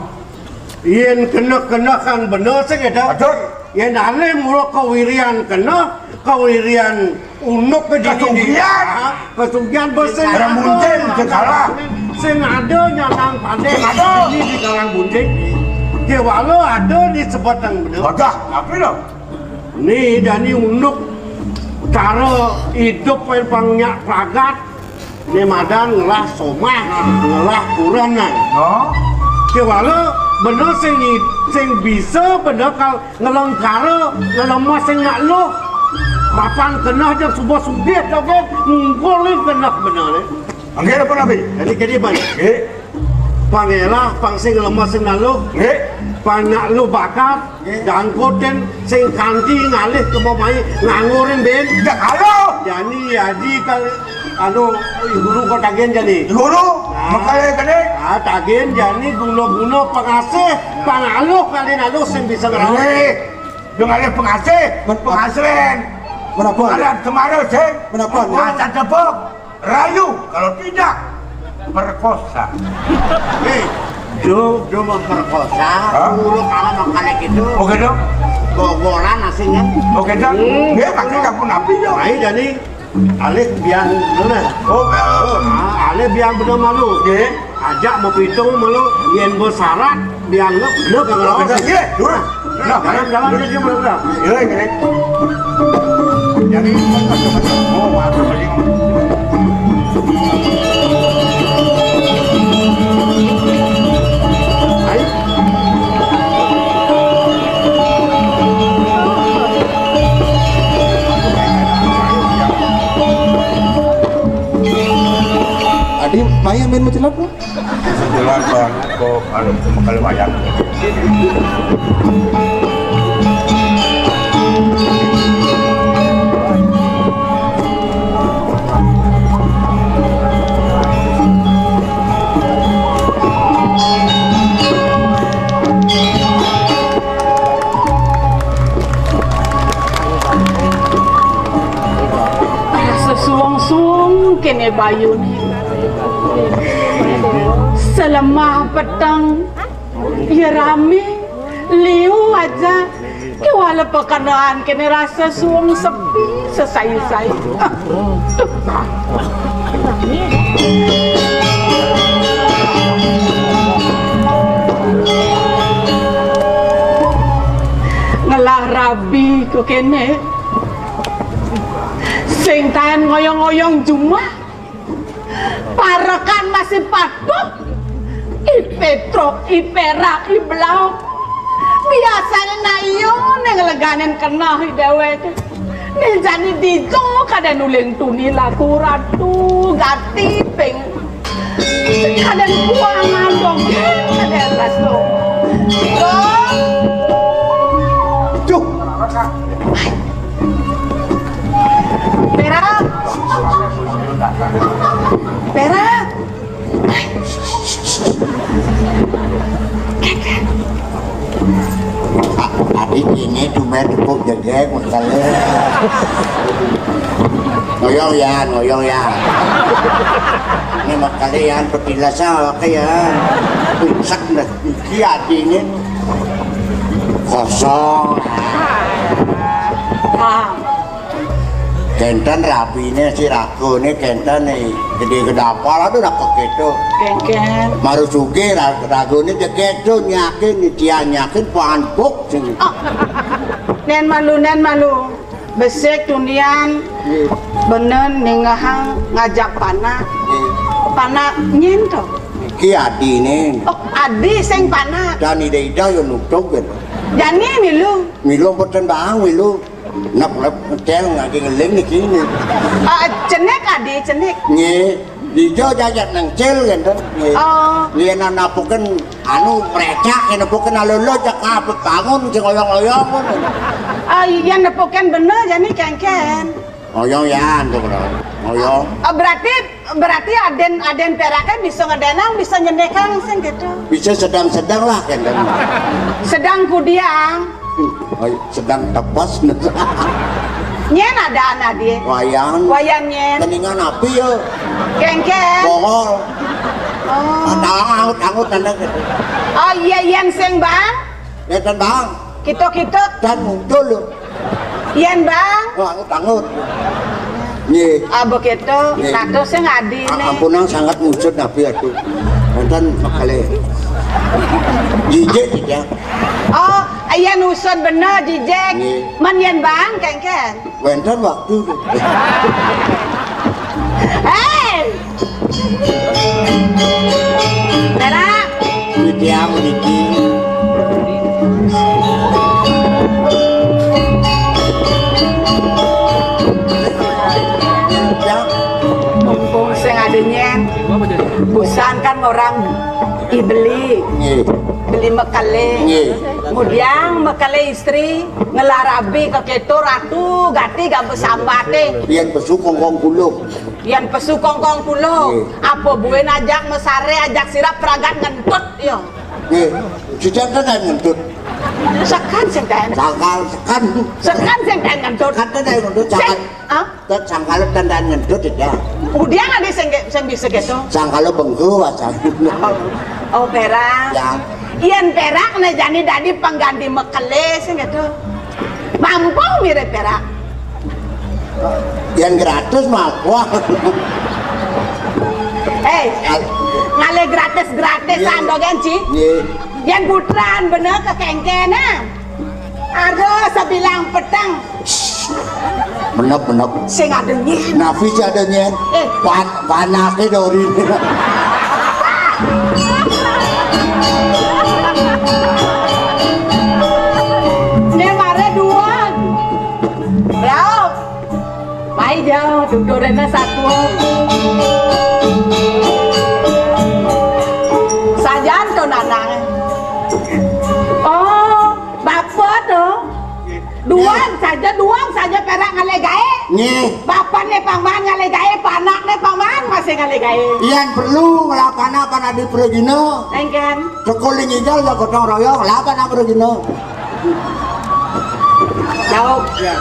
Yen keneh-keneh kan bener sing éda. Betul. Yen alih mula kawirian keneh, kawirian unduk ke dini. Kesugihan. Ah, kesugihan bos sing ada. Orang mungkin sing kalah. Sing ada nyanang pandai. Sing ada. Ini di Karang Bunting. Kéwala ada di Sebeteng bener. Wajah, tapi lo. Ni jani unduk cara idup pang nyak pragat. Né madan ngelah somah, ngelah kurenan. No. Kéwala bener sing ngi-, sing bisa bener kal ngelengkara, ngelemah sing nak luh. Papan keneh jang suba sugih joget, ngungkul ni keneh bener ni. Anggé apa nabi? Jadi kéné ban. Nggih. Pang élah, pang sing lemah sing nak luh. Nggih. Pang nak luh bakat. Jangkoten sing kanti ngalih ke pemain nganggur ring ben. Dak alo. Jani aji kal anu guru kal tagen jani. Guru, ah. Makale kene. Ah, tagen jani guna-guna pengasih, pangaluh kali naluh sing bisa ngalaluh. Weh, dong alih pengasih, pengasren. Menapa? Ada kemarin sih. Menapa? Masa tepuk. Rayu, kalau tidak, perkosa. Hei, do, do memperkosa, hah? Urut anak makane gitu. Oke, dong. Gogoran asing kan? Oke, dong. Hmm. Dia pakai dapur napi, dong. Ayo, jadi alih biang bener. Oh, oh. Ah, alih biang bener malu. Oke. Ajak mau pitung malu, yen bersyarat, dianggap bener kagak lolos. Iya, dulu. Nah, dalam, dalam dia, dia belum, belum. Iya, iya. Jadi, oh, waduh, tadi. Ayo. Adi, main main mencelat, no? Jalan banget kok, anu, cuma kali wayang. Rasa suwung-suwung kéné bayuné. Selemah peteng, ya ramé, liu aja. Kéwala pekenaan kéné rasa suwung sepi, sesai-sai. Ah, duh. Ngelah rabi ku kéné. Sing taén ngoyong-ngoyong jumah. Parekan masih patuh. I Pétruk, i Pérak, i Blauk. Biasané nak iya ning leganin keneh i déwék. Ning jani dija kadén uling tuni laku ratu gati ping. Kadén kuangan dong, kadén raso. Dong. Duh. Pérak. Pérak. Adi ini tumben cukup jegeg, makale. Ngoyong ya, ngoyong ya. Ini makale ya, petilas ya, oke ya. Pisak dah, iki adine kosong. Ah. Kénten rabiné si ragone kénten gedé gedapal, aduh, nak kéto. Kénkén. Maru sugih ra-, ragone jegék to nyakin, dia nyakin pampuk sing. Oh. Nén malu, nén malu. Besik tunian. Nggih. Benen ningehang ngajak panak. Nggih. Panak nyén to? Iki adine. Oh, adi sing panak. Dan ida-ida yo nutug kan. Jani milu. Milu mboten bang, milu. Nep-nep ngecel ngangge ngeling niki. Ah, cenik adi, cenik. Nggih. Dija jajak nengcil kénten. Nggih. Oh. Yén nepukin anu mrecak, yén nepukin alolo jak kabeh bangun sing oyong-oyong ngono. Oh, yén nepukin bener jani kénkén. Oyong yan to, Bro. Oyong. Oh, berarti berarti adén adén peraké bisa ngedénang, bisa nyendékang sing gitu. Bisa sedang-sedang lah kénten. Sedang kudiang. Ay, sedang tepes. Nyén ada anak dia. Wayan. Wayan nyén. Keningan api ya. Kénkén. Bohol. Oh. Ada angut-angut anak gitu. Oh iya, yén sing, Bang. Ya kan, Bang. Kita-kita. Dan muncul. Yén, Bang. Oh, angut-angut. Nggih. Ah, begitu. Nggih. Nah, terus sing adi A- nih. Ampunang sangat mujud nabi aduh. Wonten mekale. Jijik tidak. Oh, iya, nusun bener, jijik. Nggih. Men yén, Bang, kénkén. Wénten waktu. Héi. Perak. Iki aku iki. Ya. Mumpung sing ada nyén. Busan kan orang i beli. Nggih. Beli mekale. Nggih. Kemudian mekale istri ngelarabi ke keto ratu gati gak besambaté. Yén pesu kongkong puluh. Yén pesu kongkong puluh. Nggih. Apa buin ajak mesare, ajak sirap pragat ngentut ya. Nggih. Sing ten ngentut. Sekan sing ten. Sangkal sekan. Sekan sing ten ngentut. Sekan ten ngentut, sing, sekan. Ah? Tet sangkal ten ngentut ya. Udah ada sing sing bisa gitu. Sangkal bengku asal. Oh, oh, perak. Ya. Yén perak né jani dadi pengganti mekele sing gitu. Mampu mirip perak. Yang gratis mah wah. Héi, ngalih gratis-gratisan. Iya. Dogen, Ci. Iya. Yén putran bener kekéngkénan. Aduh, sebilang peteng. Menep, menep. Sing ada nyén. Napi sing ada nyén? Eh. Pan-, panake dori. Né mare duan. Raup. Mai jauh, duduréné satu. Sajan to nanang. Oh, bapa to. Duang saja, duang saja perak ngalih gaé. Nggih. Bapané pangman ngalih gaé, panakné pangman masih ngalih gaé. Yén perlu ngelakana panadi pragina. Engken. Sekolah nginjal ya gotong royong lah panadi pragina. Jauh. Ya.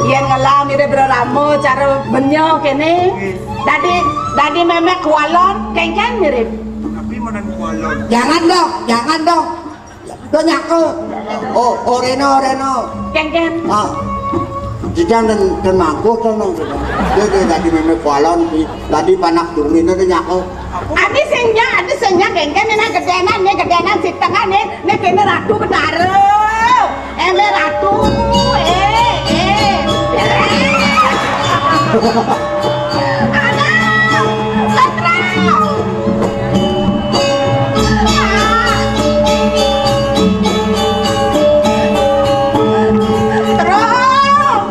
Yén ngelah mirip rerama cara benyo kéné. Nggih. Dadi, dadi mémé kualon, kéngkén mirip. Tapi mana kualon? Jangan dong, jangan dong. Udah nyaka. Oh, oreno, oreno. Kéngkén. Ah. Jijang dan, dan mangkuh to nang. Dia, dia dadi mémé kualon, dadi panak durmina dia nyaka. Adi sing nyak, adi sing nyak, kéngkén, né gedénan, né gedénan, sitengan, né, né kéné Ratu Betara. Émbé Ratu, eh, eh. Aduh, Setra. Terus.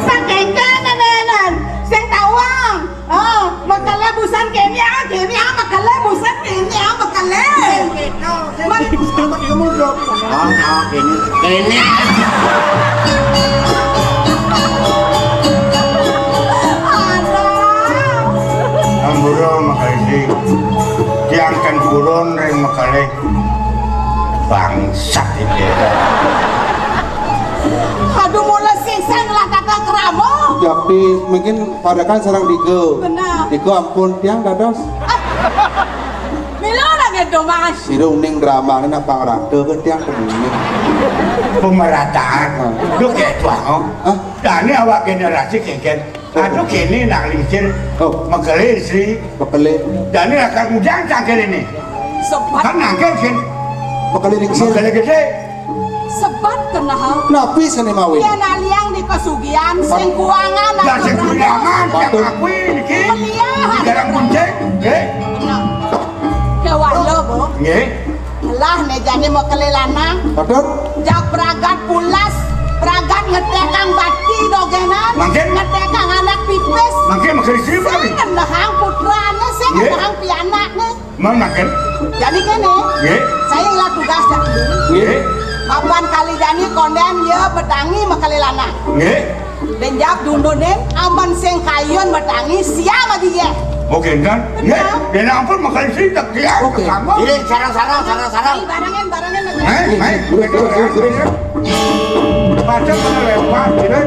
Sakéngkén nénénan, sing tawang. Oh, mekelé busan kéné, ah, kéné, ah, mekelé busan kéné, ah, mekelé. Men- Ah, ah, kéné. Kéné. Aduh. Ambura mekelé. Tiang kan purun ring mekelé. Bangsat iki. Aduh, mula sing sing lah kata krama. Jakti mungkin parekan sareng Digo. Benar. Digo ampun tiang dados. Mila lagi do, Mas. Sira uning dramané nak pangraga ke tiang kemudian. Pemerataan. Hah? Lu kayak tuang, oh. Hah? Dani awak generasi kéngkén. Aduh, kéné nak lingsir. Oh. Mekelé istri. Mekelé. Dani lakar mudang cangkir ini. Sebat. Kan nangkil, Kin. Mekelé lingsir. Mekelé gedé. Sebat kenal. Napi sané mawin? Yén aliang di kasugihan, sing kuangan. Lah, sing kuangan, sing akui niki. Meliah. Di dalam kuncing, nggih. Nah. Kewala, Bu. Nggih. Lah, né jani mekelé lanang. Patut. Jak pragat pulas. Pragat ngetekang bati dogenan, mangkin ngetekang anak pipis. Mangkin, mangkin sing ngendahang putrane, sing ngendahang pianakne. Mangkin. Jani kene. Nggih. Saya ngelah tugas dah. Nggih. Papan kali jani konden ya betangi makali lanang. Nggih. Benjak dundunin aman sing kayun betangi siap lagi ya. Oke, dan nggih, dan ampun makali sing tak ya. Oke. Ini sarang-sarang, sarang-sarang. Barangin, barangin. Hei, hei, betul, betul, betul. Baca pada lewat, tidak.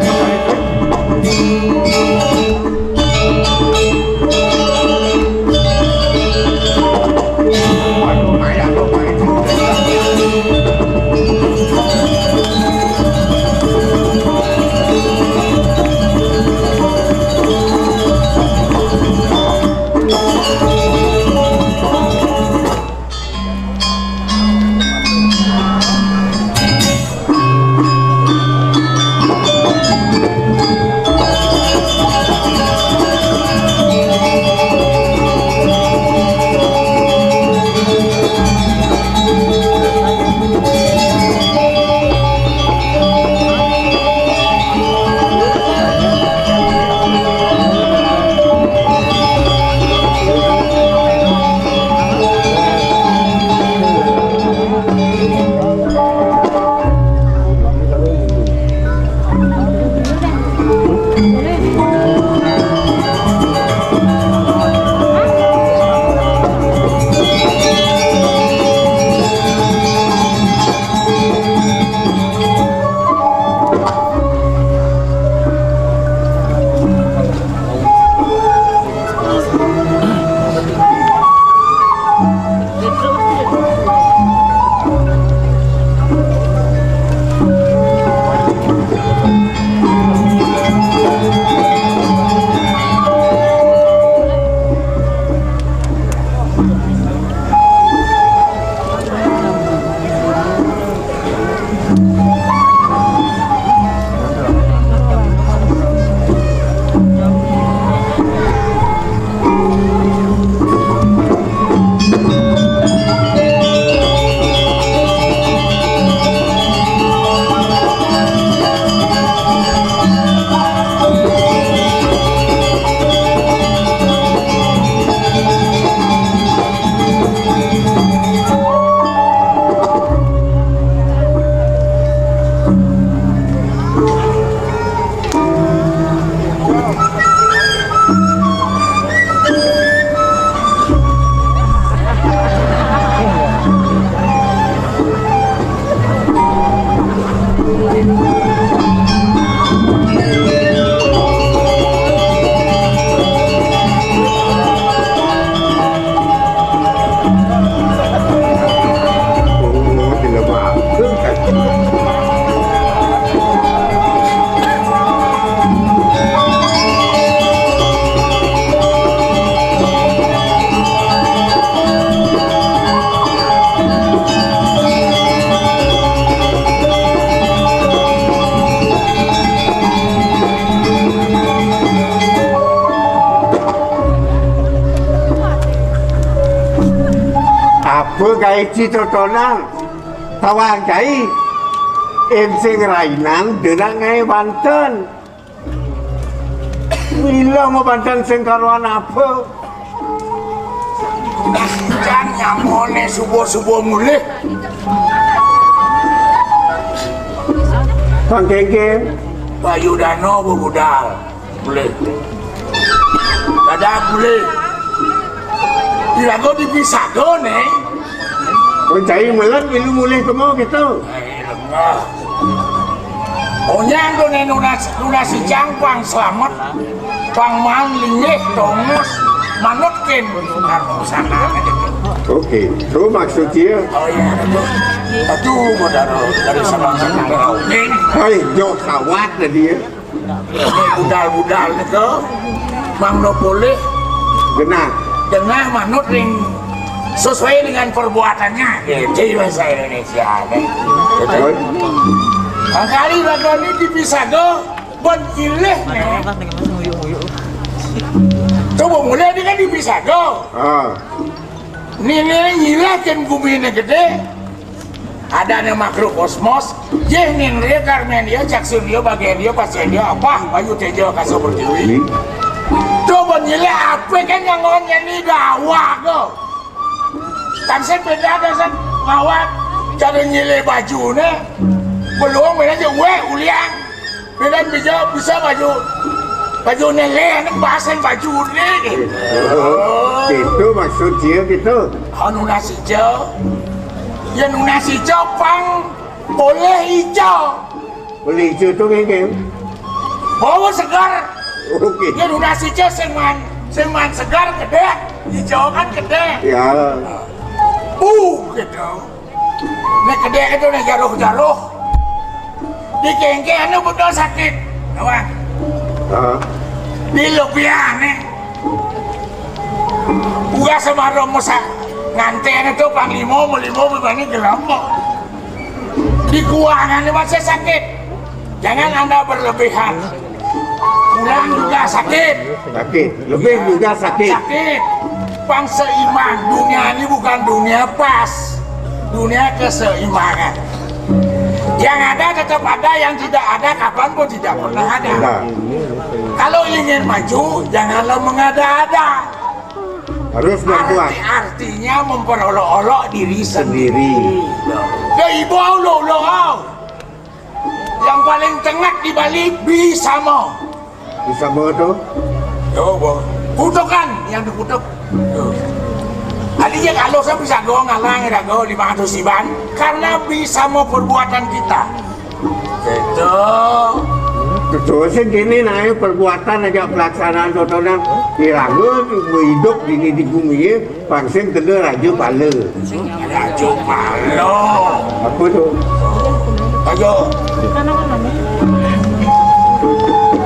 Apa gaé citotonan? Tawang cai, ing sing rainan denang ngaé banten. Mila mabanten sing karuan apa? Udah siang nyamoné subuh-subuh mulih. Bang Kéngkén. Bayu Dano bebudal. Mulih. Dadak mulih. Iraga dipisaga, Néng. Mun cai meled milu mulih kema kéto. Ai, lengah. Onyang to né nunas, nunas ijang pang slamet. Pang maan linggih tongos manut kén anu sana. Oké, to maksud dia. Oh iya, betul. Aduh, modal dari sabang sana. Néng. Hai, jok kawat tadi ya. Budal-budal nika mangda polih genah, genah manut ring sesuai dengan perbuatannya. Gitu bahasa Indonesia, né. Betul. Kali ragané dipisaga, ban ilih, né. Coba mulai dengan dipisaga. Ah. Nilai ilih kén guminé gedé. Adané makrokosmos, jéh nindria karmén dia, caksun dia, bagén dia, pasén dia, apa, bayu téja kasa pertiwi. Coba nyilih apa kan nganggoné ni gawak ko. Kan saya beda ada san ngawat cara nyilih bajuné. Belum beda aja, wéh, uliang. Beda bisa, bisa baju, baju neleh, anak bahasan baju ni. Oh, gitu maksud dia gitu. Oh, nunas ijo. Ya nunas ijo pang boleh ijo. Boleh ijo tuh kayak gitu. Oh, segar. Oke. Ya nunas ijo sing man, sing man segar gedé, ijo kan gedé. Ya. Uh, gitu. Nek gedé itu nek jaruh-jaruh. Dikéngkéné betul sakit. Apa? Ah. Di lebihané. Buka sama romo sa-, nganténé tuh panglima, melima, bebani gelombok. Di keuangan masih sakit. Jangan Anda berlebihan. Kurang juga sakit. Sakit. Lebih juga sakit. Sakit. Pang seimbang. Dunia ini bukan dunia pas. Dunia keseimbangan. Yang ada tetap ada, yang tidak ada kapanpun tidak pernah ada. Nah. Kalau ingin maju, janganlah mengada-ada. Harus berbuat. Arti-, artinya memperolok-olok diri sendiri. Sendiri. Ya, ibu Allah, Allah. Yang paling tengah di Bali, Bisama. Bisama tuh? Yo, bo. Kutukan yang dikutuk. Yo. Artinya kalau saya bisa go ngalang, ada go lima ratus iban, karena Bisama perbuatan kita. Gitu. Betul sih gini, nah, perbuatan aja pelaksanaan tontonan. Iraga hidup gini di bumi ya. Pang sing kena raja pala. Raja pala. Apa tu? Raja.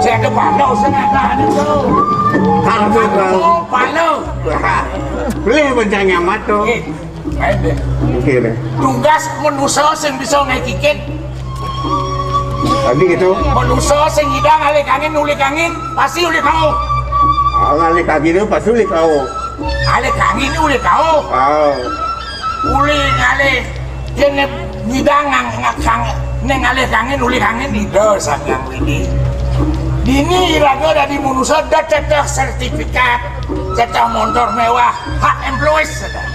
Saya ada pala, saya nak tahan itu. Pala. Oh, pala. Boleh bencang nyamat tu. Eh, lain deh. Okey deh. Tugas manusia sing bisa ngai kikit. Tadi gitu. Manusia sing ngidang alih angin, ulih angin, pasti ulih kau. Ah, alih angin tu pasti ulih kau. Alih angin ni ulih kau. Ah. Ulih ngalih, kena ngidang ngang-, ngakang, neng alih angin, ulih angin, Ida Sang Hyang Widi. Dini iraga dadi manusia, da teteh sertifikat, teteh montor mewah, hak employees, teteh.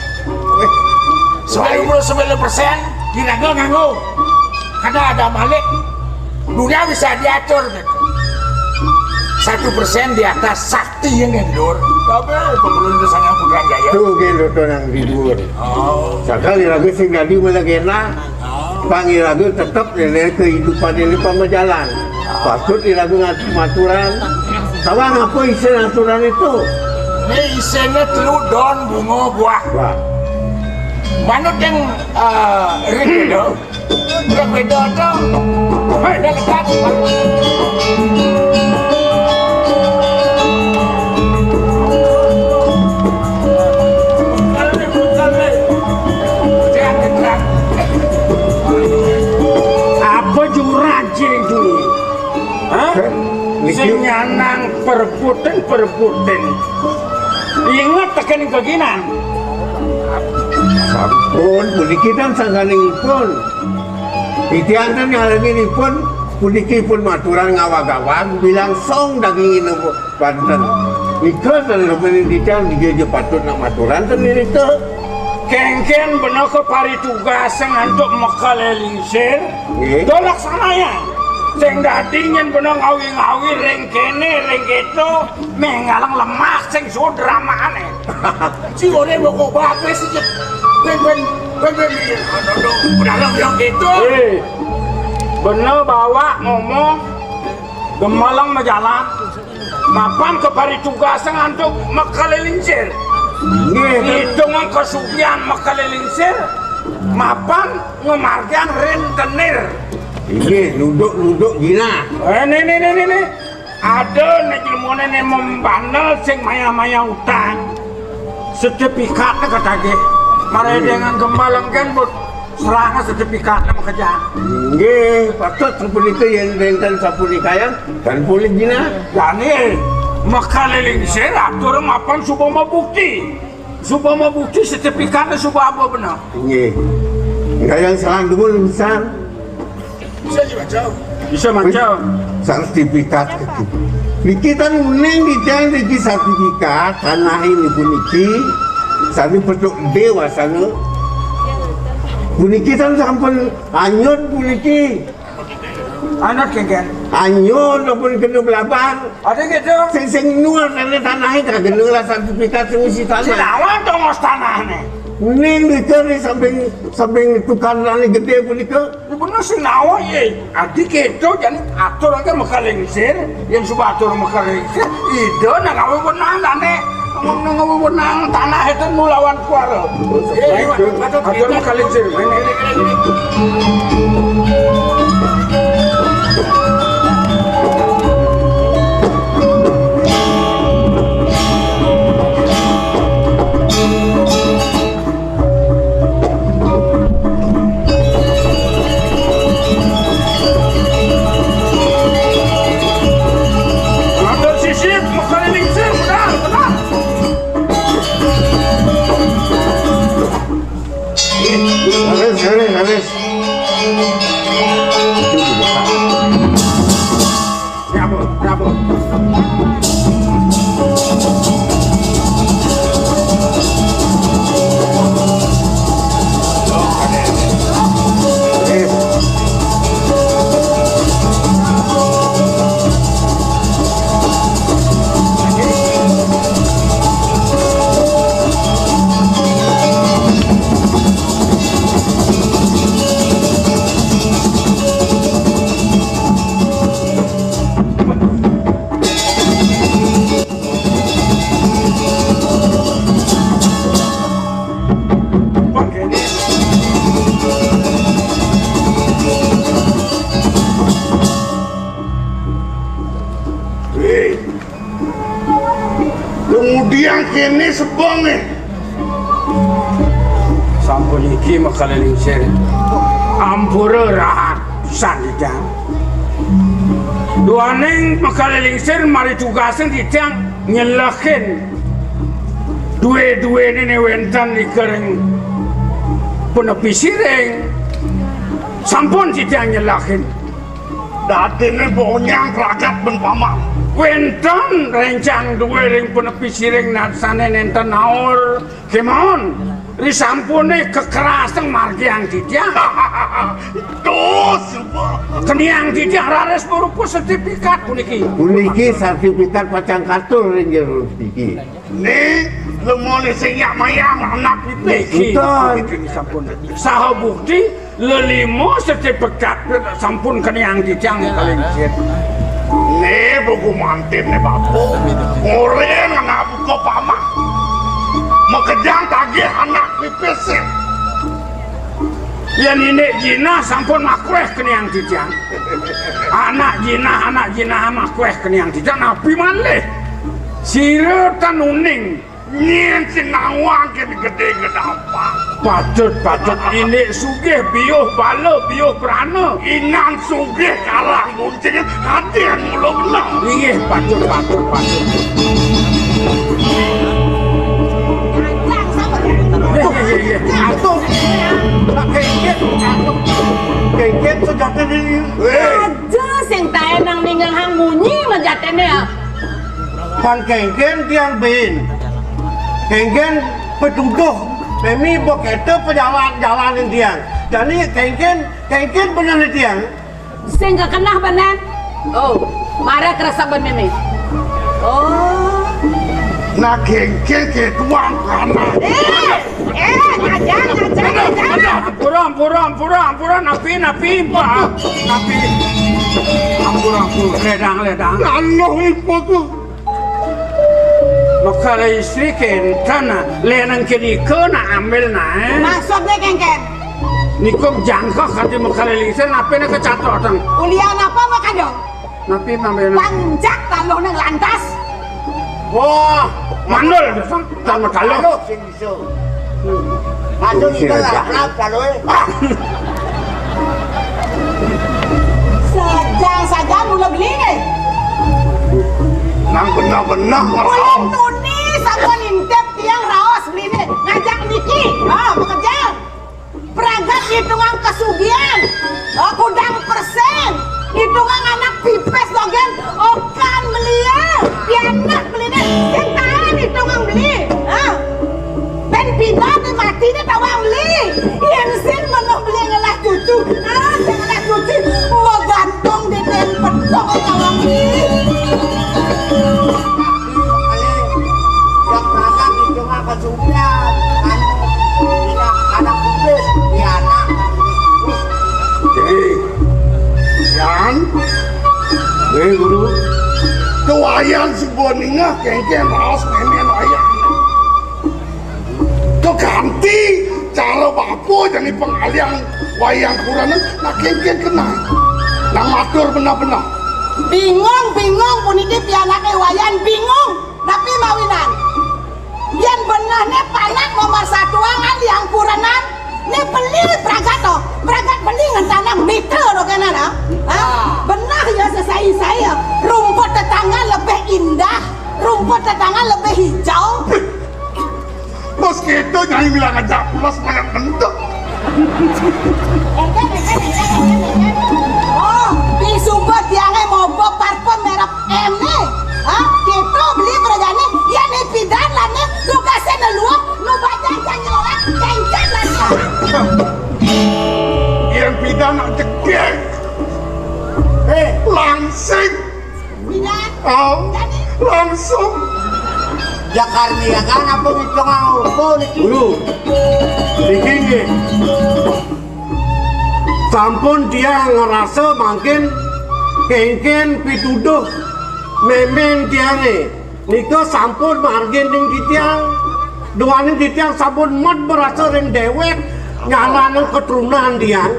Sembilan puluh sembilan persen iraga nganggo. Kada ada malik. Dunia bisa diatur, gitu. Satu persen di atas sakti yang ngendur. Tapi pemulung itu sangat Putra Jaya. Tu gitu tu nang tidur. Oh. Sakali raga sing dadi malagena. Oh. Pang iraga tetep nilai kehidupan ini pamajalan. Patut iraga ngat-, maturan. Tawa ngapa isin aturan itu? Ini isinnya telu daun bunga buah. Wah. Manut yang, eh, ring itu. Yang beda tu. Hei, dah lekat. Apa jurang ciri dulu? Hah? Heh, niki. Sing nyanang perebutan, perebutan. Ingat tekan keginan. Sampun, puniki tan sangganing ipun. Titiang ten ngalengin ipun, puniki pun maturan ngawag-awag, bilang song daging inu banten. Nika ten remenin titiang, dija ja patut nak maturan ten nirika. Kengken bena ka paritugas ngantuk mekal lingsir. Nggih. Dolak sanaya. Sing dadi nyen bena ngawi-ngawi ring kene, ring keto, menggalang lemak sing suud ramane. Si ore moko bape sih. Ben, ben, ben, ben, ben, aduh, aduh, dalam yang gitu. Eh, bener bawa ngomong gemelang majalan. Mapan ka paritugas ngantuk mekal lingsir. Nggih, ngitung kasugihan mekal lingsir. Mapan ngamargiang rentenir. Inggih, nuduk-nuduk jinah. Eh, ni, ni, ni, ni, ni. Ada nek jelmane ne membandel sing maya-maya utang. Sertifikatnya katagih. Mare dengan gembalengken but serahna sertifikatnya makejang. Inggih, patut sapunika yen wenten sapunika ya, dan pulih jinah. Dane, mekal lingsir atur mapan suba mabukti. Suba mabukti sertifikatnya suba aba bener. Inggih. Kayang salah dulu, Mister. Bisa maca. Sertifikat. Niki tan uning di tiang niki sertifikat tanah ini puniki. Sami petuk dewa sana. Puniki tan sampun anyut puniki. Anak kengken. Anyut sampun kena belabar. Ada gitu. Sing sing nuar sana tanah itu kena lah sertifikat sing isi tanah. Sinawan tongos tanahnya. Uning di tiang di samping samping tukang tani gede punika. Bener sing nawa ye. Adi keto jani atur aja mekalingsir, yang suba atur mekalingsir, ida nang gawe wenang dane. Nang gawe wenang tanah itu mulawan kuara. Ye, atur mekalingsir. Matur sisip, mekalingsir, benar, benar. Leres, leres, leres. Bravo, bravo. Kemudian kene sebonge. Sampun iki mekalingsir. Ampura rahat pisan titiang. Duaning mekalingsir mari tugasin titiang nyelehin due-duene ne wenten ika ring penepi siring. Sampun titiang nyelehin. Dadene bonyang pragat ben paman. Wenten rencang due ring penepi siring narsane nenten naur kemawon. Risampune kekeraseng margiang titiang. Dos, Pak. Keniang titiang raris marupa sertifikat puniki. Puniki sertifikat pacang katur ring jero niki. Ni, lemone sing yak mayang anak pipis. Niki. Enten. Niki sampun. Saha bukti lelima sertifikat sampun keniang titiang kalingsir. Ni buku mantin ni bapa. Ngoren anak buka paman. Makejang tagih anak pipis sih. Yen indik jinah sampun makweh keniang titiang. Anak jinah, anak jinah makweh keniang titiang. Napi malih? Sira tan uning. Nyen sing nawang kene gedhe gedapang. Patut, patut. Indik sugih biuh bala, biuh prana. Inan sugih kalah muncing, ati anu mula menang. Inggih, patut, patut, patut. Nggih, nggih, nggih, nggih. Aduh. Nak kengken, aduh. Kengken sejati ini. Weh. Aja sing tae nang ningalhang munyi mejatene. Pan kengken tiang bin. Kengken petuduh. Memi bok itu pejalan-jalanin tiang. Jadi kengken, kengken bener nih tiang. Sing kekenah bener. Oh, mara kresep ben mimi. Oh. Nah, kengken ke tuang panas. Eh, eh, aja, aja, aja. Ampura, ampura, ampura, ampura, napi, napi, Pak. Napi. Ampura, ampura, ledang, ledang. Laluh ipuku. Makala istri kenten, lenang kenika nak ambil nae. Maksudnya kengken? Nikum jangkah kati makala lingsir, napi nak kecatotan? Ulian apa makadong? Napi mambena? Panjak taluh nang lantas. Wah, mandul, sang, tan makaluh. Laluh sing iso. Masuk ikan lah, kalau eh. Saja, saja mula beli ni. Nang benar-benar. Ulun tuni sama nintip tiang raos beli ni. Ngajak niki. Ha, bekerja. Pragat itu Pidan né mati né tawang beli. Yén sing menoh beli ngelah cucu. Ah, sing ngelah cucu. Magantung di tén pedok tawang beli. Yang berangkat di tengah kesulitan. Kan, tidak anak pipis, di anak. Jadi, Yan, Wé Guru, kawayan suba ningeh kéngkén raos mémén wayang. Kaganti cara bapa jani pangalihan wayang kurenan, nak kéngkén keneh. Nang matur beneh-beneh. Bingung, bingung puniki pianaké Wayan, bingung. Napi mawinan? Yén beneh né panak nomor satuang alihan kurenan, né beli pragat to. Pragat beli ngentanang mitra to kéné, ha? Ha? Beneh ya sesai-sai ya. Rumput tetangga lebih indah, rumput tetangga lebih hijau. Bos kita nyai bilang aja pulas banyak bentuk. Éngkén, éngkén, éngkén, éngkén, éngkén. Oh, di suba tiangé mobo parfum merek M né. Hah? Kita beli mergané, ya né pidan lah né, tugasé né luwak, nu bajan janji lolak, céngcén lah né. Yang pidan nak jegég. Eh, langsing. Pidan. Oh, jadi langsung. Jakar niaga apa ngitung apa niki? Guru, niki nggih. Sampun tiang ngrasa mangkin kéngkén pituduh mémén tiangé. Nika sampun margin ring titiang. Duaning titiang sampun med berasa ring déwék nyalaning keturunan tiang.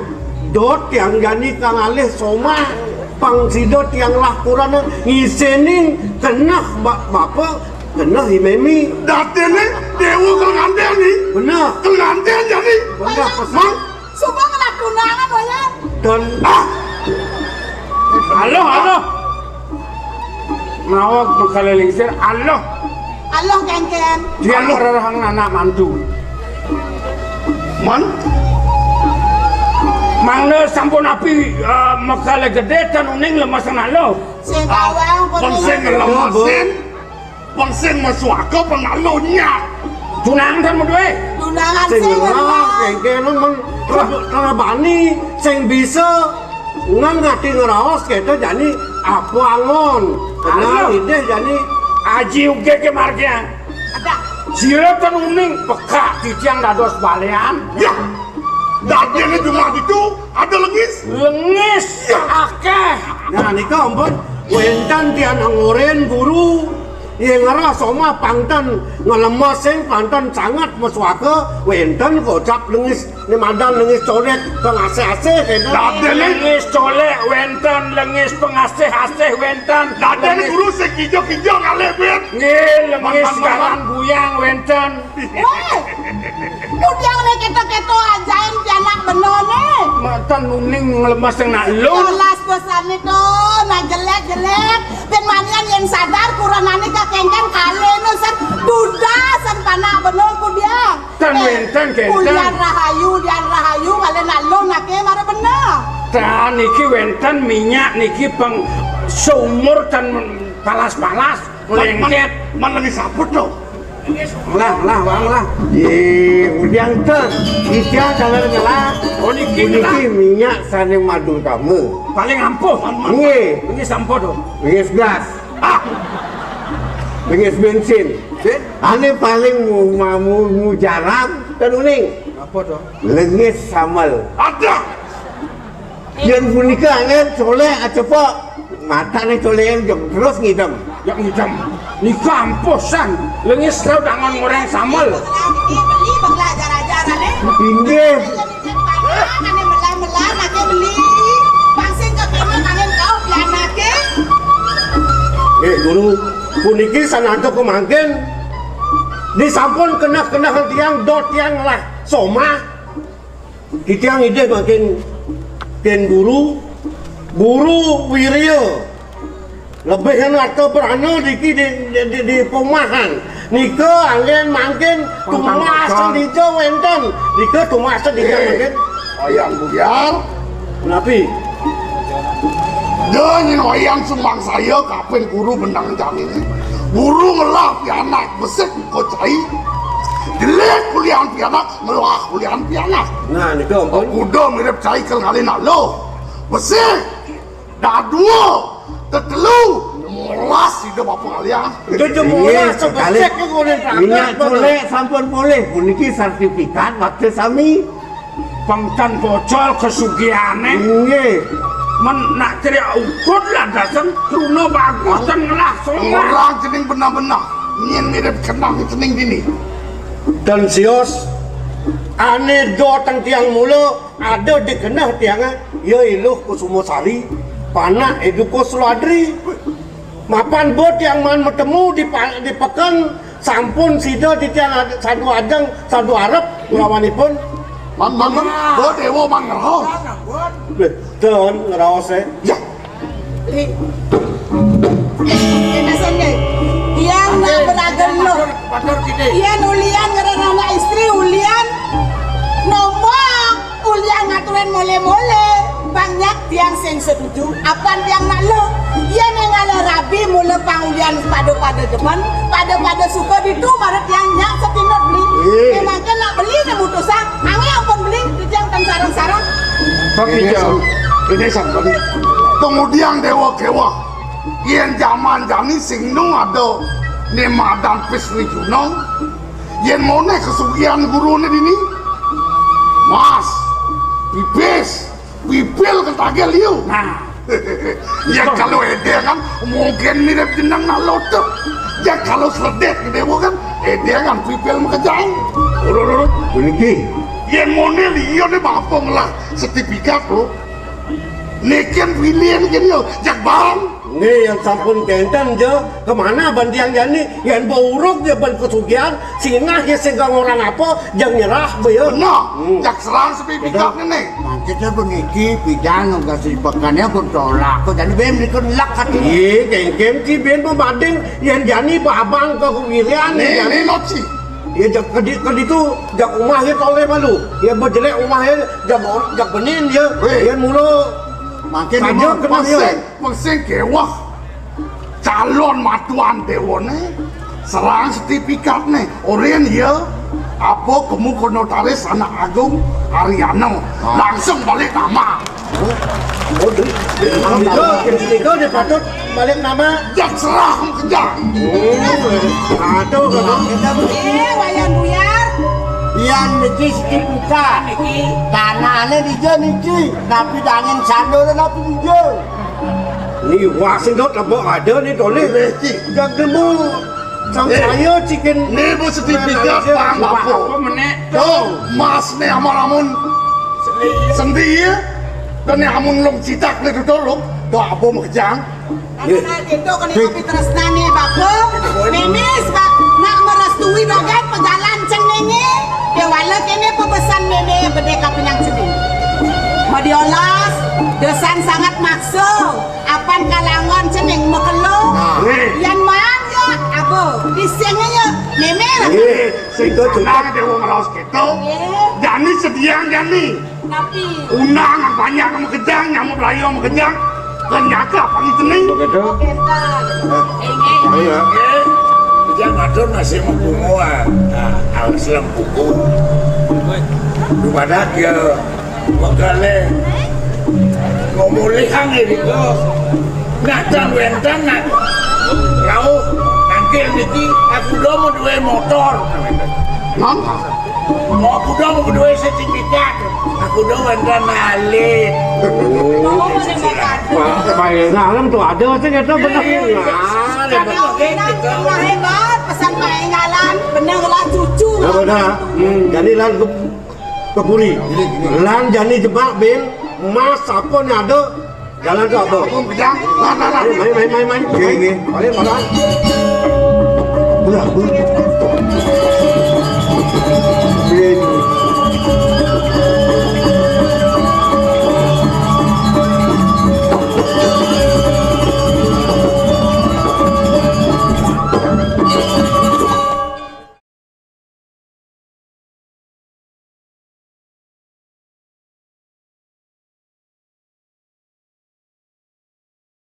Dot tiang jani kang alih somah, pang sida tiang lah kurana ngisening keneh ba-, bapa, keneh i mémé. Daténé déwa kelengantén ni. Beneh. Kelengantén jani. Beneh, pesan. Mang, Suba ngelah tunangan, Wayan. Dan ah! Aluh, aluh. Mawag makalingsir, aluh. Aluh, kéngkén. Dia ngrerehang anak mantu. Man? Mangda sampun api, eh, makala gedé tan uning lemes aluh. Sing bawang, pun sing ngelemesin. Pang sing masuaka pang aluh nyak. Tunangan tan madué. Tunangan sing ngelah, ngelah. Kéngkén men, ngelah bani, sing bisa nang ati ngraos kéto jani apa angon. Kenal idih jani. Aji ugé ké margian. Ada. Sira tan uning pekak titiang dados balian. Ya. Dadiné jumah ditu ada lengis. Lengis. Ya. Akéh. Nah, nika ampun wénten tiang angorin guru. Yén ngrereh somah pang ten ngelemesin, pang ten sanget masuaka, wénten kocap lengis, né madan lengis colék, pangasih-asih, kénten. Dadéné lengis colék wénten, lengis pangasih-asih wénten. Dadéné lengis guru sing kija-kija ngalih duit. Nggih, lengis man, man, man, garan buyang wénten. Wéh, dudiang né kéto-kéto ajain pianak benoné. Matan uning nglemes nak lun. Jelas dosané to, nah jelék-jelék. Bén manian yén sadar kurenané kakéngkén kalih nu sen dudas sen panak beno kudiang. Tan wénten kénten. Ulian rahayu, ulian rahayu, kalih nak lun aké mara beneh. Tan niki wénten minyak niki pang seumur tan palas-palas. Lengket. Man, man, man lagi saput to. Lah, lah, Bang, lah. Yé, udiang ten. Ija taler ngelah. Oh, niki ngelah. Niki minyak sané madutama. Paling ampuh. Nggih. Niki sampun to. Bengis gas. Ah. Bengis bensin. Ané paling mu-, ma-, mu-, mujarab ten uning. Apa to? Lengis sambel. Ada. Yén punika anggén colék acepok. Matané colék jeg terus ngidem. Jeg ngidem. Nika ampuh san. Lengis tau dangan ngoréng sambel. Beli, beli, beli, ajar-ajar, ané. Inggih. Ané melah-melah, ané beli. Pang sing ka kéné, ané kauh, pianaké. Nggih, Guru. Puniki sananta pamangkin. Disampun keneh-keneh tiang, dot tiang lah somah. Titiang idih mangkin kén guru, guru wirya. Lebihan arta prana niki di, di, di, di pomahan. Nika anggén mangkin tumas dija wénten. Nika tumas dija mangkin. Wayang Buyar. Napi? Da nyén wayang sumangsaya kapin guru benang janiné. Guru ngelah pianak besik muka cai. Jelek ulian pianak, melah ulian pianak. Nah, nika ampun. Kuda mirip cai kal ngalih nak lo. Besik. Dadua. Tetelu. Molas sida bapa ngalian. Itu jemolas. Nggih, sebesik sekali. Minyak culek sampun polih. Puniki sertifikat waktu sami. Pang tan bocol kesugihane. Nggih. Men nak ceria ukud lah dasar kruna bagus dan ngelah solah. Orang cening benar-benar. Nyen mirip kenang cening dini. Dan sios, ane do teng tiang mula, ada di kenah tiang, ya Iluh Kusuma Sari, panak Eduko Suladri. Mapan bot yang man metemu di pa-, di peken, sampun sida titiang ad-, sadu ajeng, sadu arep, kulawanipun. Man, man, man, bot dewa man ngerau. Beh, ten ngerau se. Ya. Tiang nak beragam noh. Yén ulian ngeren anak istri ulian nombok. Ulian ngaturin mole-mole, bang nyak tiang sing setuju, apan tiang nak lo. Yén ningala rabi mula pang ulian pada-pada demen, pada-pada suka ditu, mara tiang nyak setindut beli. Memang kan nak beli ne mutusang, angin ampun beli, tiang tan sarang-sarang. Tapi ini jauh. Ini sampai. Kemudian dewa kewa, yén jaman jani sing nu ada ne madan pis wijuna, yén mone kesugihan gurune dini, mas, pipis, pipil kentagel liu. Nah. Ya kalau edengan mungkin mirip jeneng nak lotek. Ya kalau seledek gede kan edengan pipil makejang. Urut-urut. Puniki. Yén mone liu ne bapa ngelah sertifikat lo. Niken pilih niken yo, jak bang. Nggih, yang sampun kenten je, kemana bandiang jani? Yang bauruk je ban kesugihan, sinah ya sehingga orang apa, jang nyerah be ya. Benar, jak serang sepi picap ni. Mangkit ya puniki, pidang yang kasih bekane pun tolak. Kok jadi bem ni kan lak hati. Iya, kengkem ki bem pembading, yang jani ba abang ke kuwirian. Ni, ni loci. Ya jak kedi kedi tu, jak umah ya toleh malu. Ya bejelek umah ya, jak or-, jak benin ya. Weh. Yang mula. Mangkit saja kena ya. Pesing kewah calon matuan dewane serang sertifikatne. Oren ya apa kemu ke notaris anak agung Ariano. Langsung balik nama. Oh, oh, di, di, di, di, di, di, patut balik nama. Jak serah kejang. Aduh, aduh. Eh, Wayan Buyar. Yang niki sertifikat. Tanahnya di niki, tapi dangin sandal tapi di Ni wah sendok lebok ada ni toleh. Cik. Jak nemu. Sang saya cikin. Ni bu sertifikat pang apa? Apa menek? Tu, mas ni amun-amun sendi ya. Dan ni amun long citak ni tu tolong. Tu apa makejang? Karena itu kena kopi tresna ni bapa. Mimi sebab nak merestui bagai pegalan cenenge. Dia wala kene pebesan mimi bedeka pinang cening. Madiolas, desan sangat maksa. Apan kalangan cening mekelo. Nah. Yan maan ya, abo, di sing ya, mimi lah. Eh, itu cukup. Dewa meraus kita. Jani sediang jani. Tapi undang banyak makejang, nyamuk layu makejang. Ternyata pagi cening. Begitu. Oke, Pak. Ini. Ayo. Oke. Jangan matur masih mengkumuan. Nah, awas lempuku. Dumadak ya. Makane ngomulihang irika. Ngatan wénten nak rauh nangkil niki, aku do mau duwe motor. Nang? Mau aku do mau duwe sertifikat. Aku do wénten alit. Pak, Pak Ngalem tuh ada sih gitu bener. Nah, kan oke, kita hebat, pesan Pak Ngalan, bener lah cucu. Nah, bener. Hmm, jadi lan ke, ke puri. Lan jani jebak bin, mas apa ni ada? Jalan tu apa? Apa pejang? Nah, nah, nah. Main, main, main, main, main. Okey, okey. Balik, balik. Belah, belah.